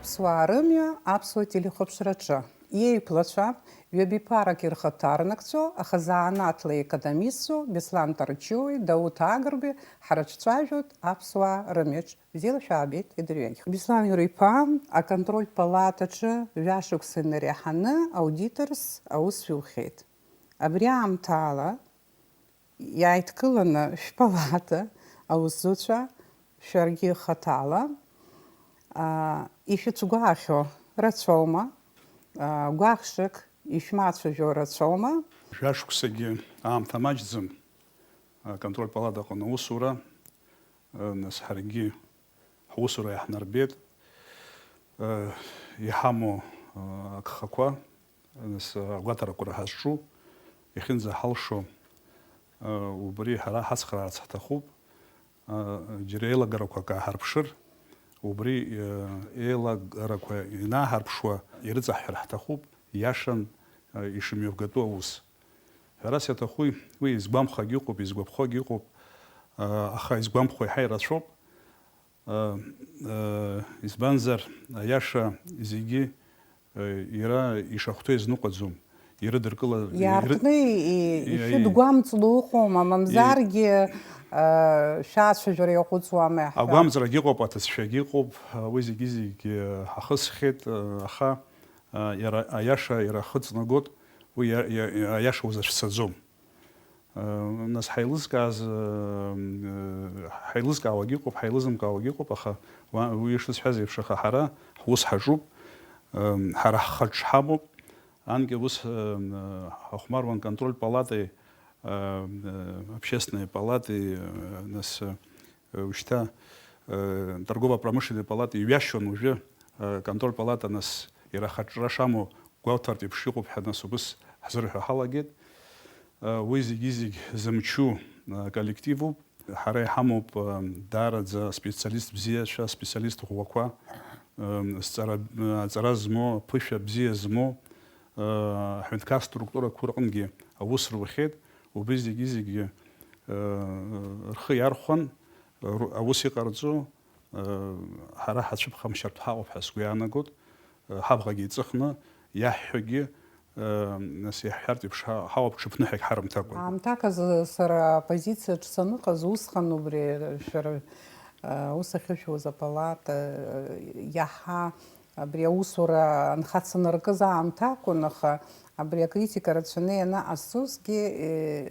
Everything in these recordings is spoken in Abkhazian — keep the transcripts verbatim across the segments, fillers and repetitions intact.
Аԥсуаа рымҩа аԥсуа телехәаԥшраҿы иеиқәлацәа, ҩаби ԥарак ирхаҭарнакцәо, аха занааҭла економистцәоу Беслан Тарчуи Дауҭ Агрбеи ҳрыҿцәажәоит аԥсуаа рымҩаҿ. Бзиала шәаабеит идырҩегьых. Беслан Иура-иԥа, аконтрольтә палатаҿы жәашықәса инареиҳаны аудиторс аус шәухьеит. Абри аамҭала иааидкыланы шәпалата аусзуҩцәа, шәаргьы хаҭала, аа, ишәыцәгәаахьоу рацәоума? Аа, гәаӷшьак ишәмацәажәо рацәоума? Жәашықәсагьы аамҭа маҷӡам, аконтрольтә палата аҟны аусура, нас ҳаргьы ҳусура иаҳнарбеит, иҳамоу агхақәа, нас агәаҭарақәа ҳазҿу, иахьынӡаҳалшо, убри ҳара ҳацхраарц ҳҭахуп. Џьара еилагарақәак ааҳарԥшыр, убри еилагарақәа ианааҳарԥшуа ирыҵаҳҳәар ҳҭахуп, ииашан ишымҩаԥгатәу аус. Ҳәарас иаҭаху, уи изгәамԥхагь ыҟоуп, изгәаԥхогь ыҟоуп, аха изгәамԥхо еиҳа ирацәоуп. Избанзар, аиаша зегьы иара ишахәҭоу иазныҟәаӡом, ирыдыркылар, иры-, Иаартны и-, и-, ишәыдгәамҵны ыҟоума, мамзаргьы, шәацәажәара иаҟәыҵуама ҳәа? Агәамҵрагьы ыҟоуп, аҭыӡшәагьы ыҟоуп, уи зегьы-зегь ҳахысхьеит, аха, иара аиаша иара ахы ҵнагоит, уи иа-, иа-, аиаша узацәцаӡом. Нас ҳаилызкааз, ҳаилызкаауагьы ыҟоуп, ҳаилызымкаауагьы ыҟоуп, аха уа-, уи ишысҳәаз еиԥш, аха ҳара ҳус ҳаҿуп, ҳара ҳхаҿ ҳамоуп, анкьа ус, ҳахәмаруан контрольтә палатеи, общественной палатеи, нас, ушьҭа, торгово-промышленной палатеи иҩашьон уажәы, контрольтә палата, нас, иара ахаҿра шамоу гәоуҭартә еиԥш иҟоуп ҳәа, нас, убыс ҳзырҳәо ҳалагеит. Уи зегьы-зегь зымчу коллективуп. Ҳара иҳамоуп даараӡа специалист бзиацәа, специалист ӷәӷәақәа, зҵара, аҵара змоу, аԥышәа бзиа змоу, аҳәынҭқар структурақәа рҟынгьы аус руахьеит. Убри зегьы-зегьы рхы иархәан, ру-, аус иҟарҵо, ҳара ҳацәыԥхамшьартә ҳаҟоуп ҳәа сгәы иаанагоит, ҳабӷагьы еиҵыхны иаҳҳәогьы, нас иаҳҳәартә еиԥш, ҳа-, ҳауп ҽыԥныҳәак ҳарымҭакәа. Аамҭак азы сара апозициаҿ саныҟаз, усҟан убри шәара, ус ахьышәуаз апалата, иаҳа абри аусура анхацанаркыз аамҭа акәын, аха абри акритика рацәаны ианаҟасҵозгьы,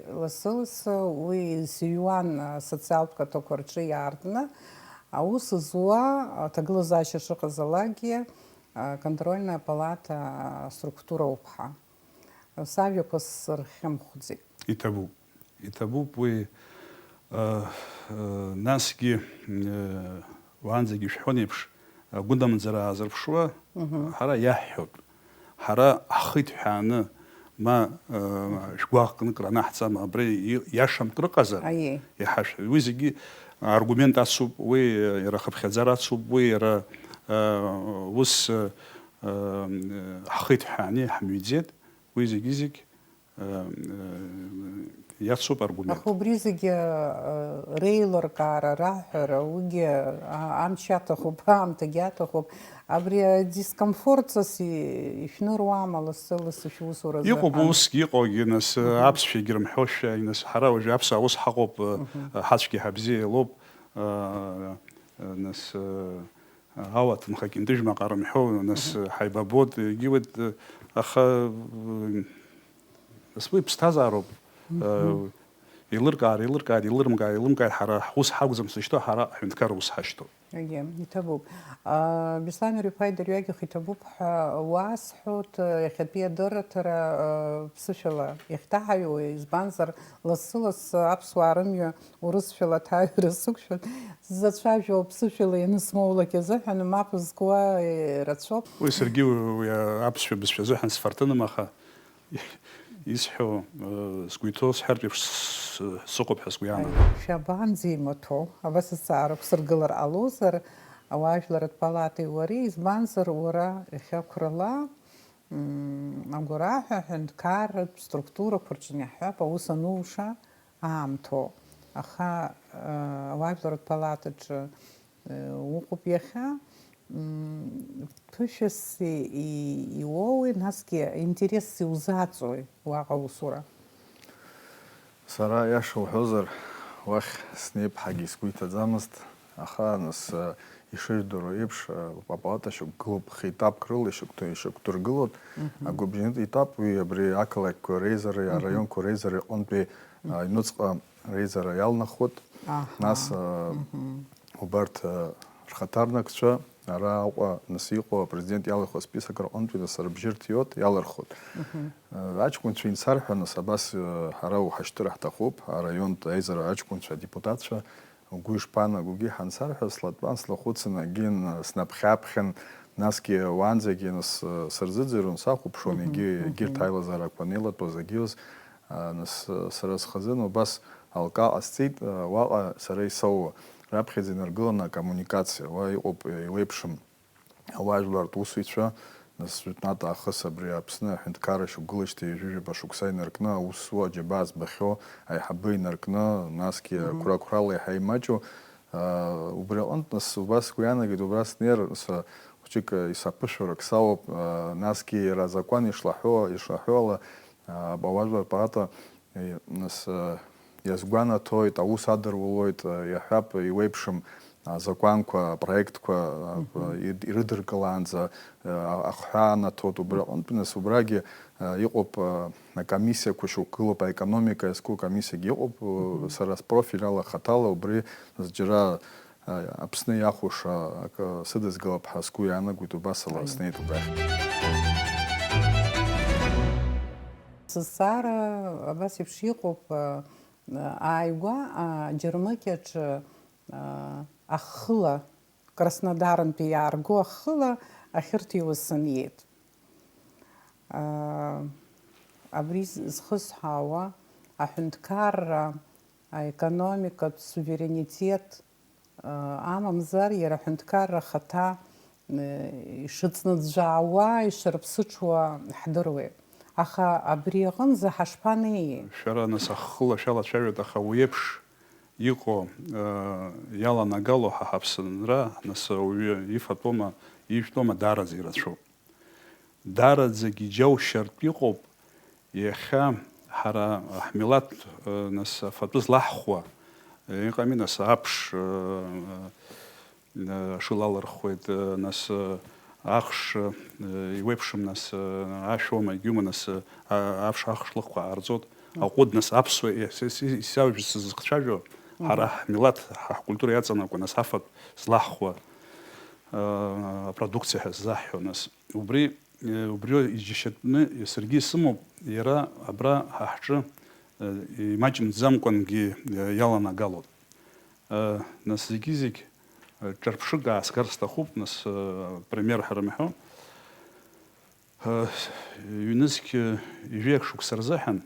лассы-лассы уи зыҩуан асоциалтә каҭәақәа рҿы иаартны, аус зуа аҭагылазаашьа шыҟазалакгьы, контрольная палата аструктуроуп ҳәа. Сажәақәа сырхьымхәӡеит. Иҭабуп. Иҭабуп уи, э, э, насгьы, э, уаанӡагьы ишәҳәон еиԥш, агәынамӡара аазырԥшуа, Мгм. ҳара иаҳҳәоит. Ҳара ҳхы иҭҳәааны, ма, э, шәгәаҟ кнык ранаҳҵама, абри и-, иашам крыҟазар, Аиеи. иҳашәҳәа. Уи зегьы аргумент ацуп, уи, э, иара хыԥхьаӡара ацуп, уи иара, э, ус, э, э, ҳхы иҭҳәааны иҳамҩӡеит, уи зегьы-зегь, э, э, иацуп аргумент. Аха убри зегьы, э, реилыркаара, раҳәара, уигьы, а, амч аҭахуп, аамҭагьы аҭахуп. Абри адискомфорт ҵас и-, ишәныруама лассы-лассы шәусуразы Иҟоуп ҳан? Усгьы иҟоугьы, нас, Мгм. аԥсшәагьы рымҳәошәа, нас, ҳара уажәы аԥсуаа ус ҳаҟоуп, э, Мгм. ҳацәгьа ҳабзиа иалоуп, э, э, нас, э, ауаҭынха кьынтыжьмаҟа рымҳәо, нас, Мгм. ҳаибабот, егьиуеит, э, аха, э, нас уи ԥсҭазаароуп. Мгм. Э, еилыркаар, еилыркааит, еилырмкаар, еилымкааит, ҳара ҳус ҳакәӡам сышьҭоу, ҳара аҳәынҭқар ус ҳашьҭоуп. Егьи, иҭабуп. А, Беслан Иура-иԥа, идырҩегьых иҭабуп ҳәа уасҳәоит, иахьатәи адырраҭара, а, ԥсышәала иахьҭаҳаҩуа, избанзар, лассы-лассы аԥсуаа рымҩа урысшәала аҭаҩра сықәшәоит. Сзацәажәо ԥсышәала ианысмоулак азыҳәан, мап зкуа рацәоуп. Уи саргьы уи аԥсшәа бызшәа азыҳәан сфарҭыным, аха Исҳәо, э, сгәы иҭоу сҳәартә еиԥш с-, сыҟоуп ҳәа сгәы иаанагоит. Шәабанӡеимаҭәоу, абас азҵаара ықәсыргылар ҟалозар, ауаажәларратә палатеи уареи, избанзар, уара иахьа қәрала, м, агәараҳәа аҳәынҭқарратә структурақәа рҿы иаҳҳәап, аус ануша аамҭоу. Аха, э, ауаажәларратә палатаҿы, э, уҟоуп иахьа, м, ԥышәас и-, и-, иуоуи, насгьы интересс иузаҵои уаҟа аусура? Сара, иаша уҳәозар, уахь снеип ҳәагьы сгәы иҭаӡамызт, аха, нас, э, ишыжәдыруа еиԥш, э, апалата шьақәгылоуп, хеетапк рыла ишьақәдыргылоит. Агәыбжьанытә етап уи абри ақалақьқәа реизареи араионқәа реизареи аҟынтәи, э, аҩнуҵҟа реизара иалнахуеит. Нас, э, убарҭ, э, рхаҭарнакцәа, ара Аҟәа, нас, иҟоу апрезидент иалихуа список рҟынтәи, нас, рыбжьы рҭиуеит, иалырхуеит. Э, аҷкәынцәа инсарҳәа, нас, абас, э, ҳара уҳашьҭыр ҳҭахуп, араионтә аизара аҷкәынцәа, адепутатцәа, угәы ишԥаанагогьы ҳансарҳәа, слатәан, слахәыцын, акгьы н-, снаԥхьаԥхьан, насгьы уаанӡагьы, нас, э, сырзыӡырҩуан, сахәаԥшуан, егьи-, егьырҭ аилазаарақәа анеилатәоз, агьиоз, а, нас, сара схазын убас алкаа ҟасҵеит, а, уаҟа сара исоуа. Раԥхьаӡа инаргыланы акоммуникациа, уа иҟоуп, еиуеиԥшым ауаажәлартә усуцәа, нас жәытәнатә аахыс абри Аԥсны аҳәынҭқарра шьақәгылеижьҭеи ҩажәижәаба шықәса инаркны, аус зуа аџьабаа збахьоу аиҳабы инаркны, насгьы қәра-қәрала иаҳа имаҷу, а, убри аҟынтә, нас, убас сгәы иаанагеит, убра снеир, са хәыҷык, а, исаԥышәарак сауп, а, насгьы иара азакәан ишлаҳәо, ишаҳәо ала, а, ауаажәлар палата Е, нас, э, иазгәанаҭоит, аус адыруалоит, э, иаҳҳәап, еиуеиԥшым азакәанқәа, апроектқәа, э, ир-, ирыдыркылаанӡа, э, а-, ахҳәаа анаҭоит убри аҟынтә, нас, убрагьы, э, иҟоуп, э, акомиссиақәа шьақәгылоуп, аекономика иазку акомиссиагьы ыҟоуп, э, сара спрофиль ала хаҭала убри, нас, џьара, э, Аԥсны иахәаша акы сыдызгалап ҳәа сгәы иаанагоит, убас ала снеит убрахь. Сызҵаара абас еиԥш иҟоуп, а, ааигәа, а, Џьармыкьаҿы, а, ахыла Краснодарнтәи иаарго ахыла ахьырҭиуаз саниеит. А, абри з-, зхысҳәаауа аҳәынҭқарра, аекономикатә суверенитет, амамзар, иара аҳәынҭқарра ахаҭа, э, ишыҵныӡәӡәаауа, ишарԥсыҽуа ҳдыруеит. Аха абри аҟынӡа ҳашԥанеии? Шәара, нас, ахыла шәалацәажәоит, аха уи еиԥш иҟоу, э, иаланагало ҳа ҳаԥсынра, нас, ауаҩы ифатәома, ижәтәома даараӡа ирацәоуп. Даараӡагьы иџьаушьартә иҟоуп, иахьа ҳара ҳмилаҭ, э, нас, афатәы злаҳхуа, э, иҟами, нас, аԥш, э, э, шылалырхуеит, э, нас, э, ахш, э, иуеиԥшым, нас, э, ашәоума, егьиума, нас, э, а-, аԥш ахш лыхқәа аарҵоит. Аҟәыд, нас, аԥсуа, ис-, ис-, ис-, исзаажәыз сызхцәажәо, ҳара ҳмилаҭ, ҳа ҳкультура иаҵанакуа, нас, афатә злаҳхуа, э, апродукциа ҳәа ззаҳҳәо, нас, убри, э, убри иџьашьатәны саргьы исымоуп, иара абра ҳа ҳҿы, э, имаҷымӡамкәангьы, э, иаланагалоит. Э, нас, зегьы-зегь, э, ҿырԥшык аасгар сҭахуп, нас, э, пример ҳәа рымҳәо. Э, ҩнызқь, э, ҩажәиак шықәса рзыҳәан,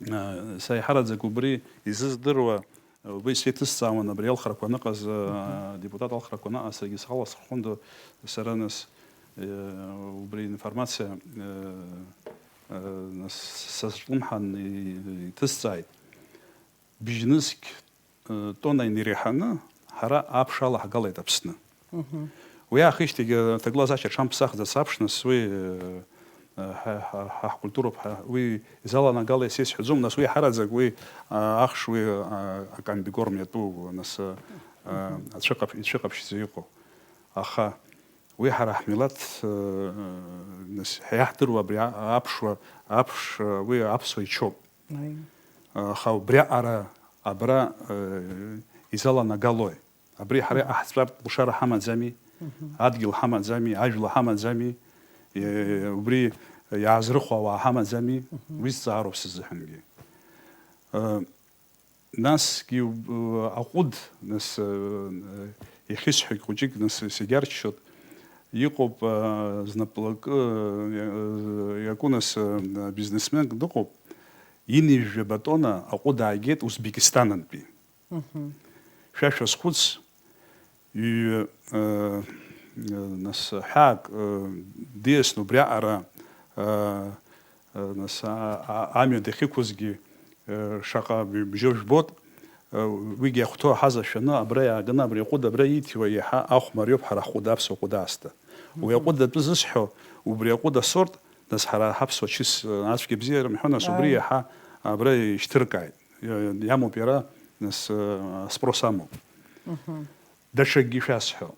э, са еиҳараӡак убри изыздыруа, э, убри сеиҭысҵаауан абри алхрақәа аныҟаз, э, адепутат алхрақәа аныҟаз, саргьы схала схондо, сара, нас, э, убри информациа, э, э, нас сазҿлымҳан и-, иҭысҵааит. Бжьнызқь, э, тонна инареиҳаны ҳара аԥш алаҳгалеит Аԥсны. Уи аахижьҭеигьы аҭагылазаашьа аҽамԥсахӡац аԥш, нас, уи, э, э, ҳа, ҳа, ҳа ҳкультуроуп, ҳа, уи изаланагала исеисҳәаӡом, нас, уи ҳараӡак уи, а, ахш уи, а, акомбикорм иатәу, нас, а, а, ацәыҟаԥ-, ицәыҟаԥшьӡа иҟоу. Аха уи ҳара ҳмилаҭ, э, э, нас, ҳа иаҳдыруа абри а-, аԥшуа, аԥш, э, уи аԥсуа ичоуп. Аха убриаҟара абра, э, изаланагалои? Абри ҳара иҟаҳҵартә лшара ҳамаӡами? Адгьыл ҳамаӡами? Ажәла ҳамаӡами? Э, убри иаазрыхуа ауаа ҳамаӡами? Уи зҵаароуп сзыҳәангьы. Э, насгьы, э, аҟәыд, нас, э, э, иахьысҳәогь хәыҷык, нас, сегьарччоит. Иҟоуп, э, знапылакы, э, иакәу, нас, э, бизнесменк дыҟоуп. Ҩынҩажәа батона аҟәыд ааигеит Узбекистанынтәи. Шәа шәазхәыц, ҩ-, э, э, нас, ҳәаак, э, диасны убриаҟара, э, э, нас, а-, а-, амҩа дахьықәызгьы, э, шаҟа б-, бжьо жәбот, Уигьы ахәҭоу аҳаза шәаны, абра иааганы, абри аҟәыд абра ииҭиуа иаҳа ахә мариоуп ҳара ҳҟәыд, аԥсуа ҟәыд аасҭа. Уи аҟәыд атәы зысҳәо, убри аҟәыд асорт, нас ҳара ҳаԥсуа чыс, ацәгьа бзиа рымҳәо, нас убри иаҳа абра ишьҭыркааит. Иамоуп иара, нас, спрос амоуп. Даҽакгьы шәасҳәо.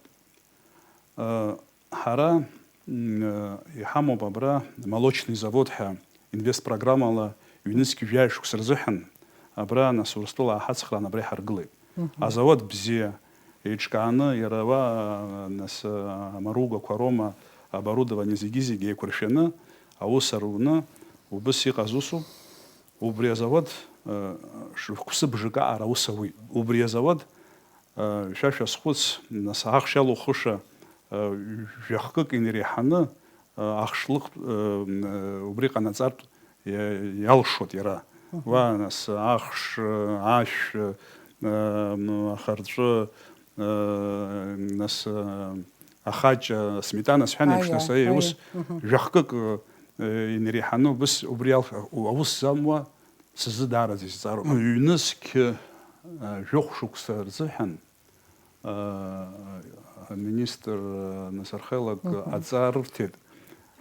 Ҳара, м, иҳамоуп абра молочный завод ҳәа инвестпрограммала ҩнызқь жәаҩа шықәса рзыҳәан абра, нас, Урыстәыла ҳацхраан абра иҳаргылеит. Азавод бзиа, еиҿкааны, иара уа, нас, амаругақәа роума, оборудование зегьы-зегьы еиқәыршәаны, аус аруны, убыс иҟаз усуп. Убри азавод, шықәсы бжакы аара аус ауеит. Убри азавод Шәа шәазхәыц, нас, ахш иалухыша, жәахкык инареиҳаны, ахш лых-, убри ҟанаҵартә иа-, иалшоит иара. Уа, нас, ахш, ашә, ахарҵәы, нас, ахаҷ, асметана сҳәан еиԥш, нас, аиеи, ус жәахкык инареиҳаны убыс убри ал-, аус замуа сзы даараӡа исҵароуп. Ҩнызқь, а, жәохә шықәса рзыҳәан, а, аминистр, а, Насархелак аҵара рырҭеит,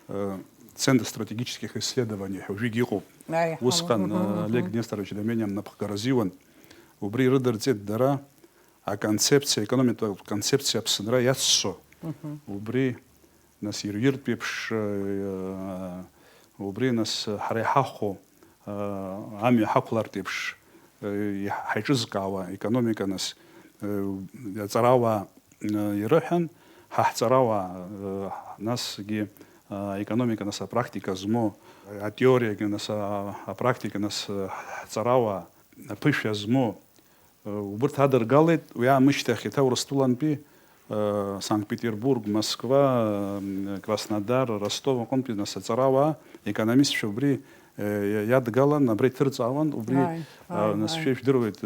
а, Центр стратегических исследований ҳәа уажәыгь иҟоуп. Аиҳа, усҟан, а, Олег Несторович Доменин напхгара азиуан. Убри ирыдырҵеит дара, аконцепциа, аекономикатә концепциа Аԥсынра иаццо. Убри Нас ирҩыртә еиԥш, э, убри, нас, ҳара иҳахәо, э, амҩа ҳақәлартә еиԥш, э, иҳ-, ҳаиҿызкаауа економика, нас, э, аҵарауаа, э, ирыҳәан, ҳа ҳҵарауаа, э, насгьы, э, аекономика, нас, апрактика змоу, атеориагьы, нас, а-, апрактика, нас, э, ҳҵарауаа аԥышәа змоу, Убырҭ адыргалеит, уи аамышьҭахь еиҭа Урыстәылантәи, Санкт-Петербург, Москва, Краснодар, Ростов аҟынтәи, нас, аҵарауаа, економистцәа убри иадгалан, абра иҭырҵаауан, убри, Ааи, ааи, нас, ааи. Шәа ижәдыруеит,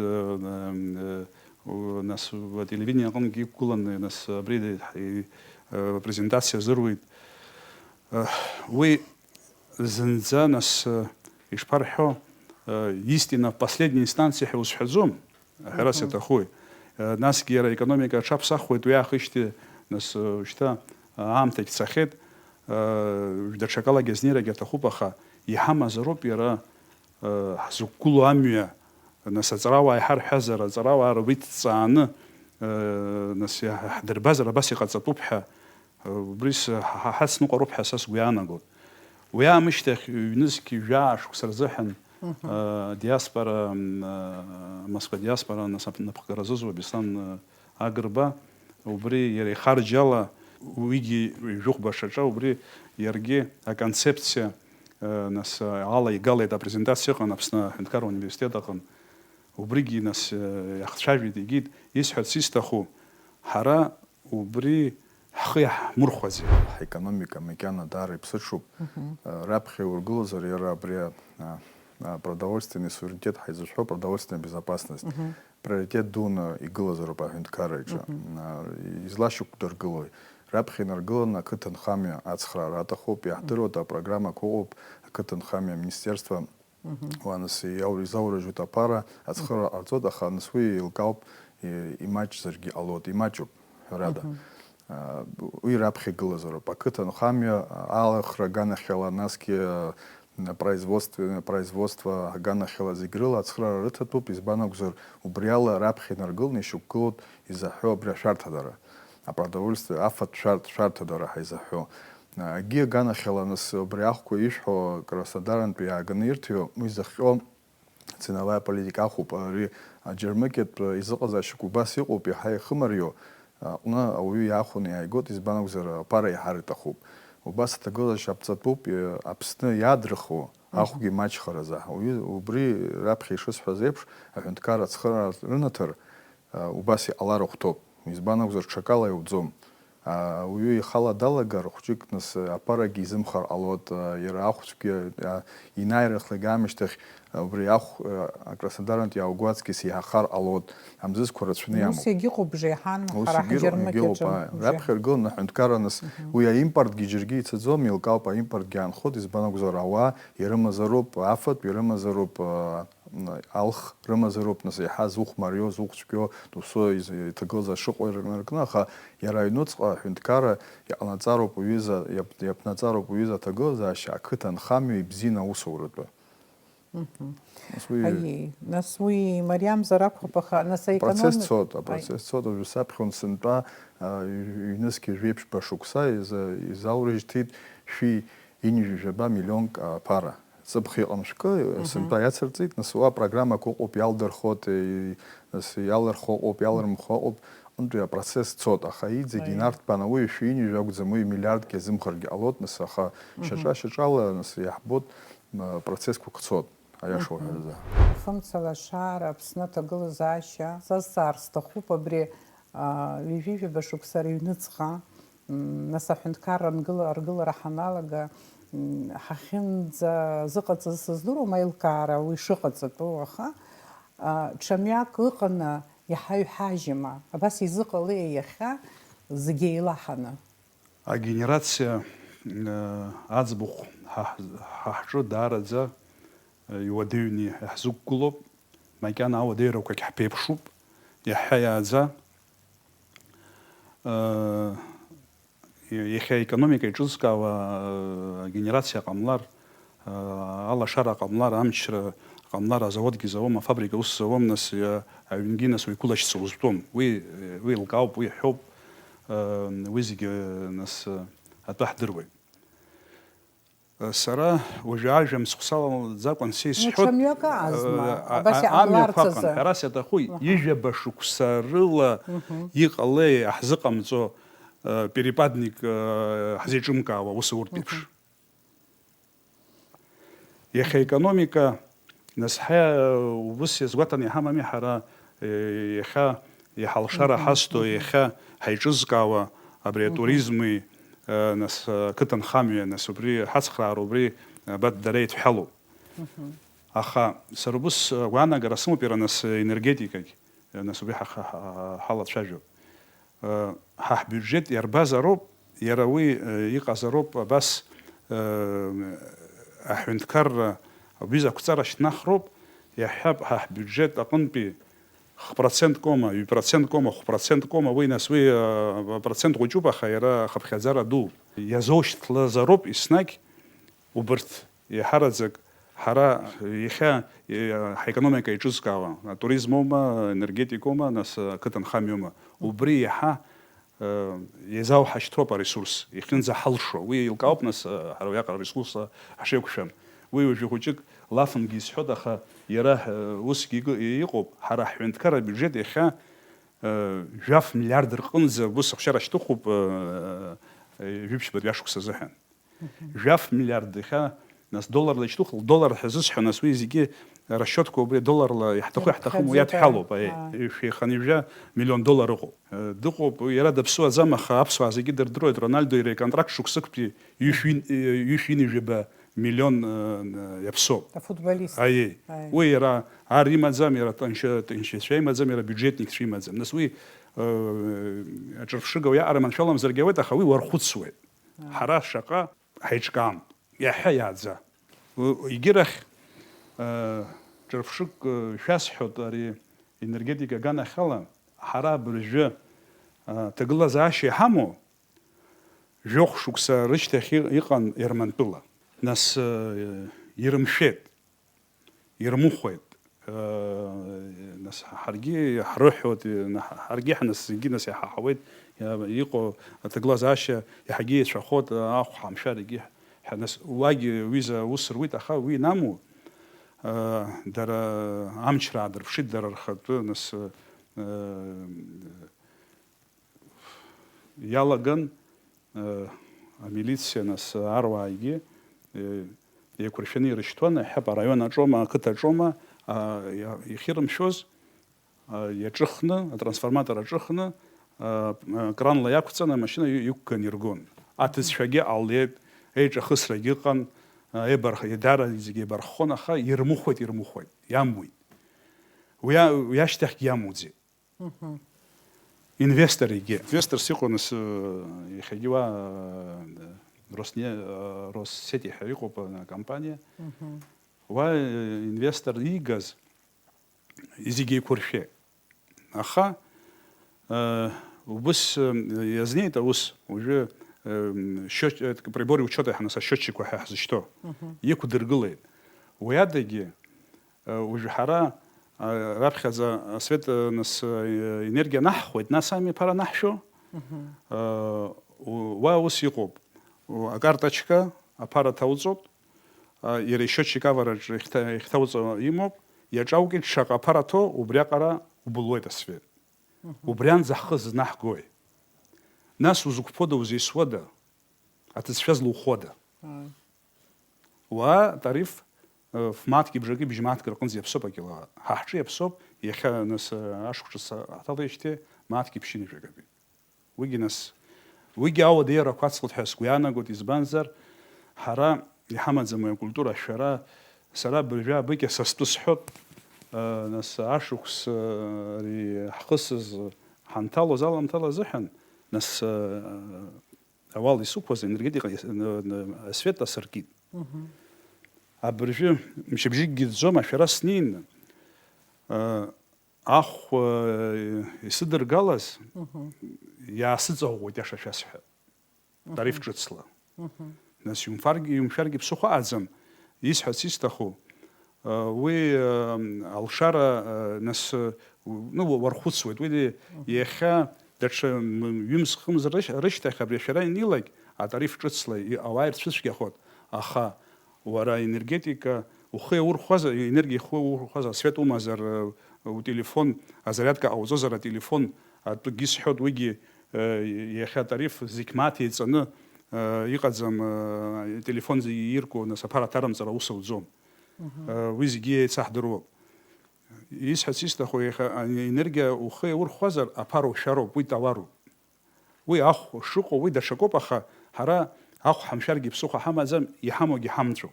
нас, ателевидение аҟынгьы иқәгыланы, нас, абри, апрезентациа азыруит. Уи зынӡа, нас, ишԥарҳәо, истина в последней инстанции ҳәа узҳәаӡом, аҳәарас иаҭахуи. Насгьы иара аекономика аҽаԥсахуеит, уи аахижьҭеи, нас, шьҭа аамҭагь цахьеит, даҽакалагьы азнеирагьы аҭахуп, аха иҳамазароуп иара, ҳзықәгылоу амҩа, нас, аҵарауаа иҳарҳәазар, аҵарауаа рыҩҭҵааны, нас, иаҳ-, ҳдырбазар, абас иҟаҵатәуп ҳәа, убри с-, ҳа-, ҳацныҟәароуп ҳәа са сгәы иаанагоит. Уи аамышьҭахь ҩнызқь жәаа шықәса рзыҳәан, Мгм. а, диаспора, м, а, Москва диаспора, нас, ап-, напхгара зызуа Беслан, а, Агрба, убри иара ихарџьала, уигьы жәохәба шаҿа, убри иаргьы аконцепциа, а, нас, а, ала игалеит, апрезентациа ыҟан Аԥсны аҳәынҭқарра университет аҟын. Убригьы, нас, а, иахцәажәеит, егьит, исҳәарц исҭаху, ҳара убри ҳхы иаҳмырхәаӡеит. Ҳекономика макьана даара иԥсыҽуп. Мгм. Раԥхьа иургылозар, иара абри, а, а, продовольственный суверенитет ҳаизышәҳәо, продовольственная безопасность. Мгм. Приоритет дуны игылазароуп аҳәынҭқарра иҿы. Мгм. А, излашьақәдыргылои? Раԥхьа инаргыланы ақыҭанхамҩа ацхраара аҭахуп, иаҳдыруеит, апрограммақәа ыҟоуп, ақыҭанхамҩа аминистерство Мгм. Уа, нас, иау-, изаурыжьуеит аԥара, ацхыраара ҟарҵоит, аха, нас, уи еилкаауп, и-, имаҷзаргьы ҟалоит, имаҷуп, ҳәарада. Мгм. А, уи раԥхьа игылазароуп. Ақыҭанхамҩа, а, алахра аганахьала, насгьы, а, производство, производство аганахьала зегь рыла ацхыраара рыҭатәуп, избан акәзар, убри ала раԥхьа инаргыланы ишьақәгылоуп изаҳәо абри ашәарҭадара. Апродовольствие, афатә шәарҭ-, шәарҭадара ҳаизаҳәо. Егьи аганахьала, нас, убри ахәқәа ишәҳәо, Краснодарантәи иааганы ирҭиуа, уи зыхҟьо ценовая политика ахәоуп. Ари аџьармыкьатә изыҟазаашьақәа убас иҟоуп, иаҳа ихымариоу аҟны ауаҩы иаахәаны иааигоит, избан акәзар, аԥара иаҳар иҭахуп. Убас аҭагылазаашьа аԥҵатәуп, Аԥсны иаадырхуа Мгм. ахәгьы маҷхаразы. Уи, убри раԥхьа ишысҳәаз еиԥш, аҳәынҭқарра ацхыраара рынаҭар, а, убас иҟалар ахәҭоуп. Избан акәзар, ҽакала иуӡом. А, ауаҩы ихала далагар, хәҷык, нас, аԥарагьы изымхар ҟалоит, а, иара ахәцәгьы, а, инаирхлак аамышьҭахь, а, убри ахә, а, Краснодарантә иаауго аҵкьыс еиҳахар ҟалоит, амзызқәа рацәаны Ус иамоуп. Егьыҟоуп бжеиҳан, Ус ҳара егьы-, ҳџьармыкьаҿы егьыҟоуп, ааи. бжеиҳан. Раԥхьа иргыланы аҳәынҭқарра, нас, Мгм. уи аимпортгьы џьаргьы ицаӡом, еилкаауп, аимпортгьы аанхоит, избан акәзар, ауаа ирымазароуп афатә, ирымазароуп, а, Алх рымазароуп, нас, еиҳа зухә марио, зухә цәгьо, досу из-, иҭагылазаашьа шыҟоу ирнаркны, аха иара аҩнуҵҟа аҳәынҭқарра иҟанаҵароуп уҩыза, иап-, иаԥнаҵароуп уҩыза аҭагылазаашьа, ақыҭа анхамҩа ибзианы аусуратәы. Мгм. Нас уи Аиеи, нас уи мариамзар акәхап, аха нас апроцесс аекономик-, цоит, аи- апроцесс цоит, уажәы саԥхьон сынтәа, а, ҩ-, ҩнызқьи жәеиԥшьба шықәса иза-, изалрыжьҭит шәи ҩынҩажәаба миллионк аԥара. Ҵыԥх иҟан шәкы, Мгм. сынтәа иацырҵеит, нас уа программақәа ыҟоуп, иалдырхот, и-, нас иалырхуа ыҟоуп, иалырмхуа ыҟоуп, ҟынтәи апроцесс цот, аха иҵегь Аиеи. инарҭбааны уи шәи ҩынҩажәа акәӡам, уи миллиардгьы азымхаргьы ҟалот, нас аха Мгм. шьаҿа-шьаҿала, нас иаҳбот, м, процессқәак цот, аиаша Мгм. уҳәаразы. Фымца лашара, Аԥсны аҭагылазаашьа, сазҵаар сҭахуп абри, а, ҩажәижәаба шықәса рыҩныҵҟа, м, нас аҳәынҭқарра ангыла-, аргылара ҳаналага, м, ҳахьынӡазыҟаҵаз сыздыруам аилкаара уи шыҟаҵатәу, аха, а, ҽа мҩак ыҟаны иҳаҩҳажьыма? Абас изыҟалеи иахьа зегьы еилаҳаны? Агенерациа, э, аӡбахә ҳа, ҳа ҳҿы даараӡа, э, иуадаҩны иаҳзықәгылоуп, макьана ауадаҩрақәагь ҳԥеиԥшуп, иаҳҳәа иааӡа. Э, иахьа аекономика еиҿызкаауа, э, агенерациа ҟамлар, э, алашара ҟамлар, амчра ҟамлар, азаводгьы зауам, афабрика ус зауам, нас, э, аҩнгьы, нас, уи кылашьца узтәом. Уи, э, уи еилкаауп, уи ҳәоуп, э, уи зегьы, э, нас, э, атәы ҳдыруеит. Сара уажәы ажәа мцхә салаӡакәан са Ну, исҳәот, ҽа мҩак аазма, э, а-, абас а-, иҟамларц амҩақәа ыҟан. азы. Ҳәарас иаҭаху, Аҳа. ҩажәаба шықәса рыла Мгм. иҟалеи ҳзыҟамҵо, э, перепадник, э, ҳзеиҿымкаауа усуртә еиԥш. Мгм. Иахьа аекономика Нас ҳа, э, ус иазгәаҭаны иҳамами ҳара, э, иахьа иҳалшара Мгм, ҳазҭо, мгм. иахьа ҳаиҿызкаауа абри Мгм. атуризми, э, нас, э, ақыҭанхамҩа, нас убри ҳацхраара убри, э, абат дара еидҳәалоуп. Мгм. Аха сара убыс, э, агәаанагара сымоуп иара нас, э, енергетикагь, э, нас убри ҳа-, ҳа-, ҳа-, ҳалацәажәап. Ҳа ҳбиуџьет иарбазароуп, иара уи, э, иҟазароуп абас, э, аҳәынҭқарра убри ақәҵара шьҭнахроуп, иаҳҳәап, ҳа ҳбиуџьет аҟынтәи хә процент кома, ҩ процент кома, хә процент кома, уи нас уи, э, процент хәыҷуп, аха иара ахыԥхьаӡара дууп. Иазоушьҭлазароуп еснагь убырҭ. Еиҳараӡак ҳара иахьа, е, ҳаекономика еиҿызкаауа, атуризмоума, аенергетикоума, нас, ақыҭанхамҩоума, убри иаҳа, э, иазауҳашьҭроуп аресурс, иахьынӡаҳалшо. Уи еилкаауп, нас, э, ҳара уиаҟара аресурс ҳшеиқәшәам. Уи уажәы хәыҷык лафынгьы исҳәоит, аха иара, э, усгьы игы-, иҟоуп, ҳара ҳҳәынҭқарра абиуџьет иахьа, э, жәаф миллиард рҟынӡа ус ахшара шьҭыхуп, э, э, жәиԥшьбатәи ашықәс азыҳәан. Мгм. Жәаф миллиард иахьа, нас, долларла ишьҭухлак, доллар ҳәа зысҳәо, нас, уи зегьы расчетқәа убри адолларла иаҳҭаху, иаҳҭахым, уи Иаԥхьаӡатәи, иадҳәалоуп, аиеи. аа. Ҩышәи хынҩажәа миллион доллар ыҟоуп. Э, дыҟоуп, уи иара даԥсуаӡам, аха аԥсуаа зегьы дырдыруеит, Роналдо иара иконтракт шықәсыктәи ҩышәи, э, ҩышәи ҩынҩажәаба миллион, э, иаԥсоуп. Афутболист. Аиеи. Аиеи. Уи иара ар имаӡам, иара тәанча-, тәанчацәа имаӡам, иара биуџьетникцәа имаӡам. Нас уи, э, аҿырԥшыга уиаҟара маншәаламзаргьы ауеит, аха уи уархәыцуеит. Аа. Ҳара шаҟа ҳаиҿкаам, иаҳәа иааӡа. У-, егьирахь, э, ҿырԥшык, э, шәасҳәоит, ари енергетика аганахьала, ҳара абыржәы, э, ҭагылазаашьа иҳамоу, жәохә шықәса рышьҭахь и-, иҟан Ермантәыла. Нас, э, ирымшәеит. Ирмыхәеит. Э, нас ҳаргьы ҳрыҳәоит, ҳаргьы ҳнас зегьы нас иҳаҳауеит, иа-, иҟоу аҭагылазаашьа иаҳагьы еицәахоит, ахә ҳамшәар егьи ҳәа, нас уагьы ҩыза аус руит, аха уи инаму, э, дара амчра аадырԥшит, дара рхатәы, нас, э, иалаган, э, амилициа, нас, аруаагьы, э, еиқәыршәаны ирышьҭуан, иаҳҳәап, араион аҿоума, ақыҭа аҿоума, а, иа-, иахьырымшәоз, а, иаҿыхны, атрансформатор аҿыхны, а, а, кранла иақәҵаны амашьына и-, иқәган иргон. Аҭыӡшәагьы ҟалеит, еиҿахысрагьы ыҟан, а, еибарх-, дара зегьы еибарххон, аха ирмыхәеит, ирмыхәеит, иамуит. Уи а-, уи ашьҭахьгьы иамуӡеит. Мгм. Инвестор егьи. Инвесторс иҟоу нас, э, иахьагьы уа, э, Росне-, э, Россети ҳәа иҟоуп, э, акомпаниа. Мгм. Уа, э, инвестор иигаз, зегьы еиқәыршәеит. Аха, э, убыс, э, иазнеит аус, уажәы, э, счёт-, э, прибор учёта ҳәа нас ашьотчикқәа ҳәа ҳзышьҭоу, иқәдыргылеит. Уи адагьы, э, уажәы ҳара, э, раԥхьаӡа асвет, э, нас, э, енергиа наҳхуеит, нас ами аԥара наҳшәо. Э, у-, уа ус иҟоуп. У-, акарточка аԥара ҭауҵоит, а, иара ишьотчик авараҿ иахьҭа-, иахьҭауҵо имоуп, иаҿаукит шаҟа аԥара ҭоу, убриаҟара убылуеит асвет. Убрианӡа ҳхы зынаҳгои? Нас узықәԥода, узеисуада? Аҭыӡшәа злухуада? Ааи. Уа тариф, э, ф-мааҭки бжаки бжь-мааҭк рҟынӡа иаԥсоуп акиловатт. Ҳа ҳҿы иаԥсоуп, иахьа нас, э, ашықәс ҳҭалеижьҭеи мааҭки ԥшьынҩажәагатәи. Уигьы нас, уигьы ауадаҩрақәа ацлоит ҳәа сгәы иаанагоит, избанзар, ҳара иҳамаӡам уи акультура ашәара, сара абыржәы абыкьа са стәы сҳәоит, э, нас ашықәс, э, ари ҳхысыз ҳанҭалоз аламҭала азыҳәан, нас, э, ауал исықәыз, энергетика ис-, н-, н-, асвет асыркит. Абыржәы мчыбжьыкгьы ӡӡом, ашәара снеины, э, ахә, э, исыдыргалаз, иаасыҵаӷәӷәеит, иаша шәасҳәап. Тариф ҿыцла. Нас иумфаргьы, иумшәаргьы ԥсыхәа аӡам. Исҳәарц исҭаху, э, уи, э, алшара, э, нас, э, у-, ну, уа-, уархәыцуеит. Уи ди-, иахьа даҽа м-, ҩымз-хымз рышь-, рышьҭахь абри ашәара ианилак, атариф ҿыцла и-, ауаа ирцәыцәгьахоит. Аха уара аенергетика ухы иаурхәазар, аенергиа ихы иаурхәазар, асвет умазар, э, утелефон азариадка ҟауҵозар, ателефон атәгьы сҳәоит, уигьы, э, иахьа атариф зегь мааҭ еиҵаны, э, иҟаӡам, э, ателефон зегьы ирку, нас аԥара аҭарымҵара аус ауӡом. Э, уи зегьы еицаҳдыруоуп. Исҳәарц исҭаху, иахьа аенергиа ухы иаурхәазар, аԥара ушәароуп, уи тауаруп. Уи ахә шыҟоу, уи даҽакоуп, аха ҳара ахә ҳамшәаргьы ԥсыхәа ҳамаӡам, иҳамоугьы ҳамҵәо.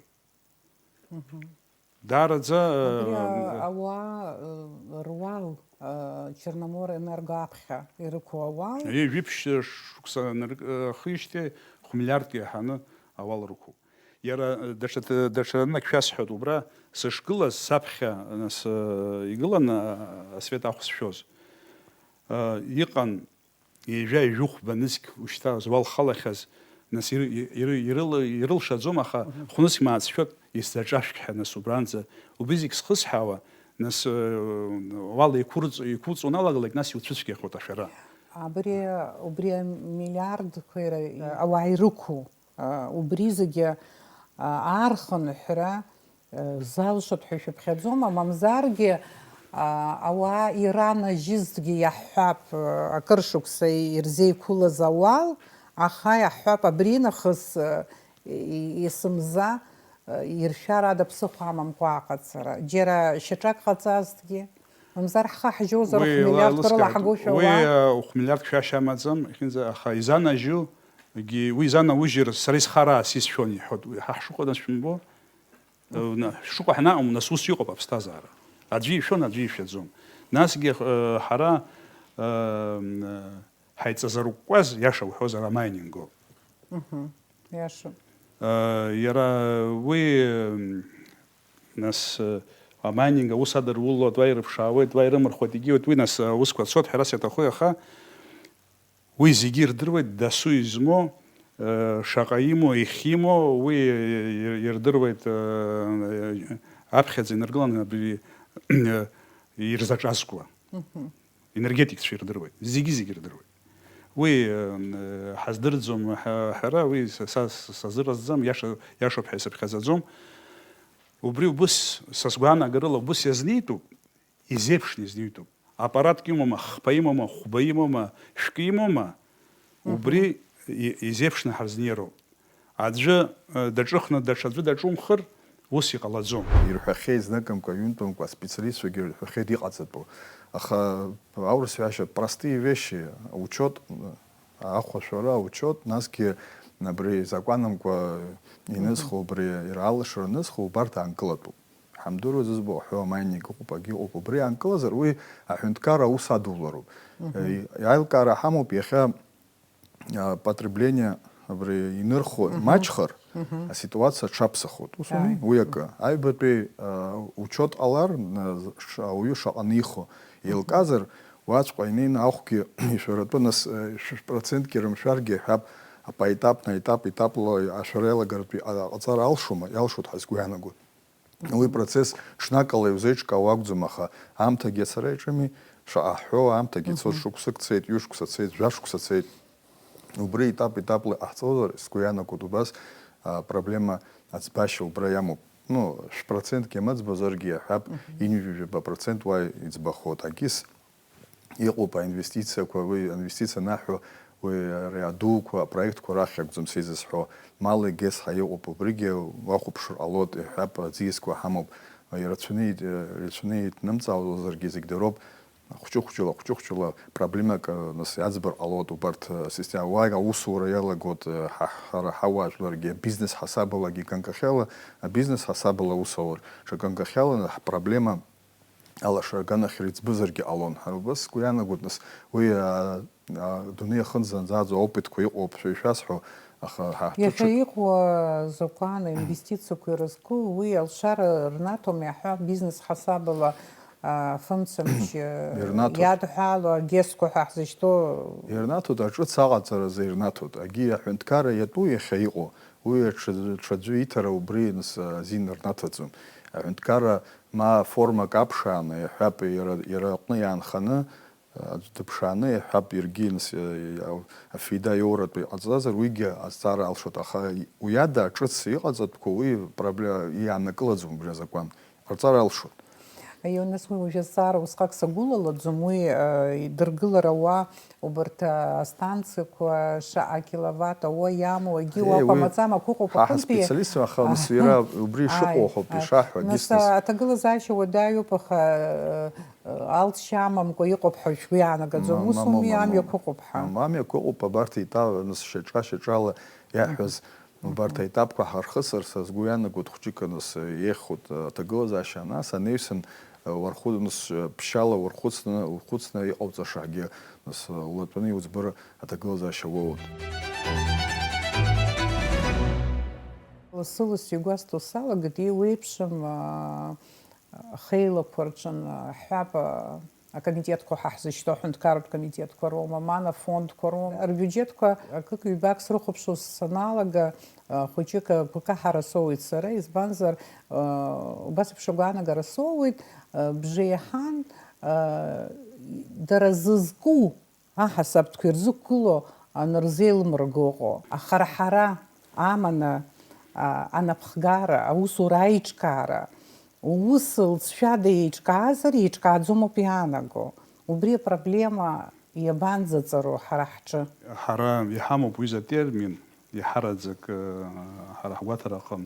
Даараӡа, Абри, э, а, ауаа, э, руал, э, Черноморэнерго аԥхьа ирықәу ауал. Ҩажәи ԥшь шықәса нырк-, э, ахижьҭеи хә-миллиардк иаҳаны ауал рықәуп. Иара, э, даҽа т-, даҽа нык шәасҳәоит, убра сышгылаз саԥхьа, нас, э, игылан, а, асвет ахә зшәоз. Э, иҟан ҩажәа, ҩажәихәба нызқь ушьҭа зуалхалахьаз, нас, ир-, ир-, ирыла-, ирылшаӡом, аха хәнызқь мааҭ зшәоит, исзаҿашәк ҳәа, нас, убранӡа, убри зегь схысҳәаауа, нас, э, уала еиқәырҵ-, еиқәуҵо уналагалак, нас иуцәыцәгьахоит ашәара. Абри, убри амиллиардқәа иара, ауаа ирықәу, а, убри зегьы, а, аархынҳәра, залшоит ҳәа шәыԥхьаӡома, мамзаргьы, а, ауаа иранажьызҭгьы иаҳҳәап, а, акыр шықәса ирзеиқәылаз ауал, аха иаҳҳәап, абринахыс, а, и-, есымза, а, иршәар ада ԥсыхәа амамкәа аҟаҵара. Џьара шьаҿак ҟаҵазҭгьы, мамзар ҳхы ҳжьозар, Уи хә-миллиардк еилыскааит. Рыла ҳгошәа Уи, уаа. Э, хә-миллиардк шәашьа амаӡам, иахьынӡа, аха изанажьугьы, уи изанаужьыр, сара исхараа сисшәон, иҳәоит. Уи ҳа ҳшыҟоу нас шәымбо? Э, на-, шыҟоу ҳанаҟам, нас ус иҟоуп аԥсҭазаара. Аӡәы ишәон, аӡәы ишәаӡом. Насгьы, э, ҳара, э, м, э, ҳаиҵазаруккәаз, иаша уҳәозар, амайнинг ауп. Мгм. Иашоуп. Э, иара уи, м, нас, э, амайнинг аус адырулоит, уа ирыԥшаауеит, уа ирымырхуеит, егьиуеит, уи нас аусқәа цоит, ҳәарас иаҭаху, аха Уи зегьы ирдыруеит дасу измоу, э, шаҟа имоу, ихимоу, уи, э, ирдыруеит, э, аԥхьаӡа инаргыланы абри, э, ирзаҿазкуа. Мгм. Енергетикцәа ирдыруеит, зегьы-зегьы ирдыруеит. Уи, э, ҳаздырӡом ҳа-, ҳара, уи са, са, сазыразӡам, иаша, иашоуп ҳәа исыԥхьаӡаӡом. Убри убыс, са сгәаанагарыла, убыс иазнеитәуп. Изеиԥшны изнеитәуп. Аппаратк имоума, хԥа имоума, хәба имоума, шәкы имоума, Мгм. убри и-, изеиԥшны ҳарзнеироуп. Аӡәы, э, даҿыхны даҽаӡәы даҿумхыр, ус иҟалаӡом. Ирҳәахьеит зныкымкәа, ҩынтәымкәа аспециалистцәагьы ирҳәахьеит иҟаҵатәу. Аха аурыс ҳәашьа простые вещи, аучет, ахәашәара, аучет, насгьы абри закәанымкәа инызхуа, Мгм. убри ираалашара нызхуа, убарҭ аанкылатәуп. Ҳамдыруа зызбо ҳәоу амайнинг ыҟоуп, агьыҟоуп. Убри аанкылазар, уи аҳәынҭқарра аус адулароуп. Мгм. Е, аилкаара ҳамоуп, иахьа, а, потребление абри инырхуа Мгм. маҷхар, Аситуациа аҽаԥсахоит. Ус ауми? Ааи. Уи акы. Аҩбатәи, а, учет ҟалар, на, ш-, ауаҩы шаҟа нихо еилкаазар, уаҵәҟьа инеины ахәгьы ишәаратәы, нас, э, шәпроцентгьы рымшәаргьы ҳәап, апоетапно, етап, етапла ашәара иалагаратәы иҟа-, ҟаҵара алшома? Иалшоит ҳәа сгәы иаанагоит. Уи процесс ҽнакала иузеиҿкаауа акәӡам, аха аамҭагьы ацара иаҿыми, шаҟа ҳҳәо, аамҭагьы ицоит, шықәсык цеит, ҩышықәса цеит, жәашықәса цеит. Убри етап-етапла иҟаҳҵозар, сгәы иаанагоит, убас, а, проблема аӡбашьа убра иамоуп. Ну, шә-процентгьы амаӡбозаргьы, иаҳҳәап, ҩажәа процент уа иӡбахоит. Агьыс Иҟоуп аинвестициақәа, уи аинвестициа анаҳәо, уи ари адуқәа, апроектқәа рахь акәӡам сеизызҳәо, мал егьесҳа иҟоуп, убригьы уахәаԥшыр ҟалоит, иҳәап, аӡиасқәа ҳамоуп, ирацәаны ит-, ирацәаны иҭнымҵаауазаргьы зегь дароуп, хәҷы-хәҷыла, хәҷы-хәҷыла проблемак, нас иаӡбар ҟалоит убарҭ, асистема, уа аусура иалагоит, ҳа, ҳара ҳауаажәларгьы, абизнес ҳасабалагьы ганкахьала, абизнес ҳасабала аус аур, ҽа ганкахьала ҳпроблема алашара аганахьала иӡбызаргьы ҟалон. Ҳара убас сгәы иаанагоит, нас, уи, а, а, адунеи аҟынӡа зынӡаӡо опытқәа иҟоуп ҳәа ишәасҳәо, аха ҳа ҳҿы Иахьа ҽак иҟоу азакәан аинвестициақәа ирызку, уи алшара рнаҭом иаҳҳәап, бизнес ҳасабала, а, фымцамч, а, Ирнаҭоит. Иадҳәало агентқәа ҳәа ҳзышьҭоу. Ирнаҭоит, аҿыц аҟаҵаразы ирнаҭоит. Агьи аҳәынҭқарра иатәу иахьа иҟоу, уи аҽаӡ-, ҽаӡәы иҭара убри, нас, азин рнаҭаӡом. Аҳәынҭқарра ма формак аԥшааны, иаҳҳәап, иара, иара аҟны иаанханы, аӡә дыԥшааны, иаҳҳәап, иаргьы, нас, иа-, иа-, афида иоуратәы иҟаҵазар, уигьы азҵаара алшоит, аха уи ада ҿыц иҟаҵатәқәоу уи пробле-, иаанакылаӡом убри азакәан. Иҟарҵар алшоит. Аиу, нас уи уажә азҵаара усҟак сагәылалаӡом, уи, э, идыргылар ауа, убарҭ, э, астанциақәа шаҟа киловатт ауа иамоу, егьи Е, уақәа уи маӡам, ақәыхәақәа ҳа аҟынтәи ҳаспециалистцәа, аха, нас, иара убри Ааи, ишыҟоу ҳәоуп, ааи. Ишаҳҳәа, Нас, агьысҭаз. А, аҭагылазаашьа уадаҩуп, аха, э, алҵшьа амам ҳәа иҟоуп ҳәа шәгәы иаанагӡом. Ма-, Ус мамоу, ауми, мамоу. Амҩақәа ыҟоуп ҳәа. Мамоу, амҩақәа ыҟоуп, абарҭ еиҭа, нас, шьаҿа-шьаҿала иаҳҳәаз, Мгм. Убарҭ аетапқәа ҳархысыр, са сгәы иаанагоит, хәҷык, нас, еиӷьхоит аҭагылазаашьа, нас анаҩсан, уархәы-, нас, ԥшьала уархәыцны, ухәыцны иҟауҵашагьы, нас, улатәаны иуӡбыр аҭагылазаашьа уоут. Лассы-лассы игәасҭо салагеит, еиуеиԥшым, аа, хеилақәа рҿы, ҳҳәап, акомитетқәа ҳәа ҳзышьҭоу аҳәынҭқарратә комитетқәа роума, ма афондқәа роума, рбиуџьетқәа акык-ҩбак срыхәаԥшуа саналага, хәыҷык агәкаҳара соуеит сара, избанзар, убас еиԥш агәаанагара соуеит, бжеиҳан, дара зызку аҳасабтәқәа ирзықәгыло анырзеилмырго ыҟоуп. Ахарҳара аманы, а, анапхгара, аусура аиҿкаара, ус лҵшәада еиҿкаазар, еиҿкааӡом ауп иаанаго. Убри апроблема иабанӡаҵаро ҳара ҳҿы? Ҳара иҳамоуп уи затермин, иаҳараӡак, э, ҳара ҳгәаҭара аҟын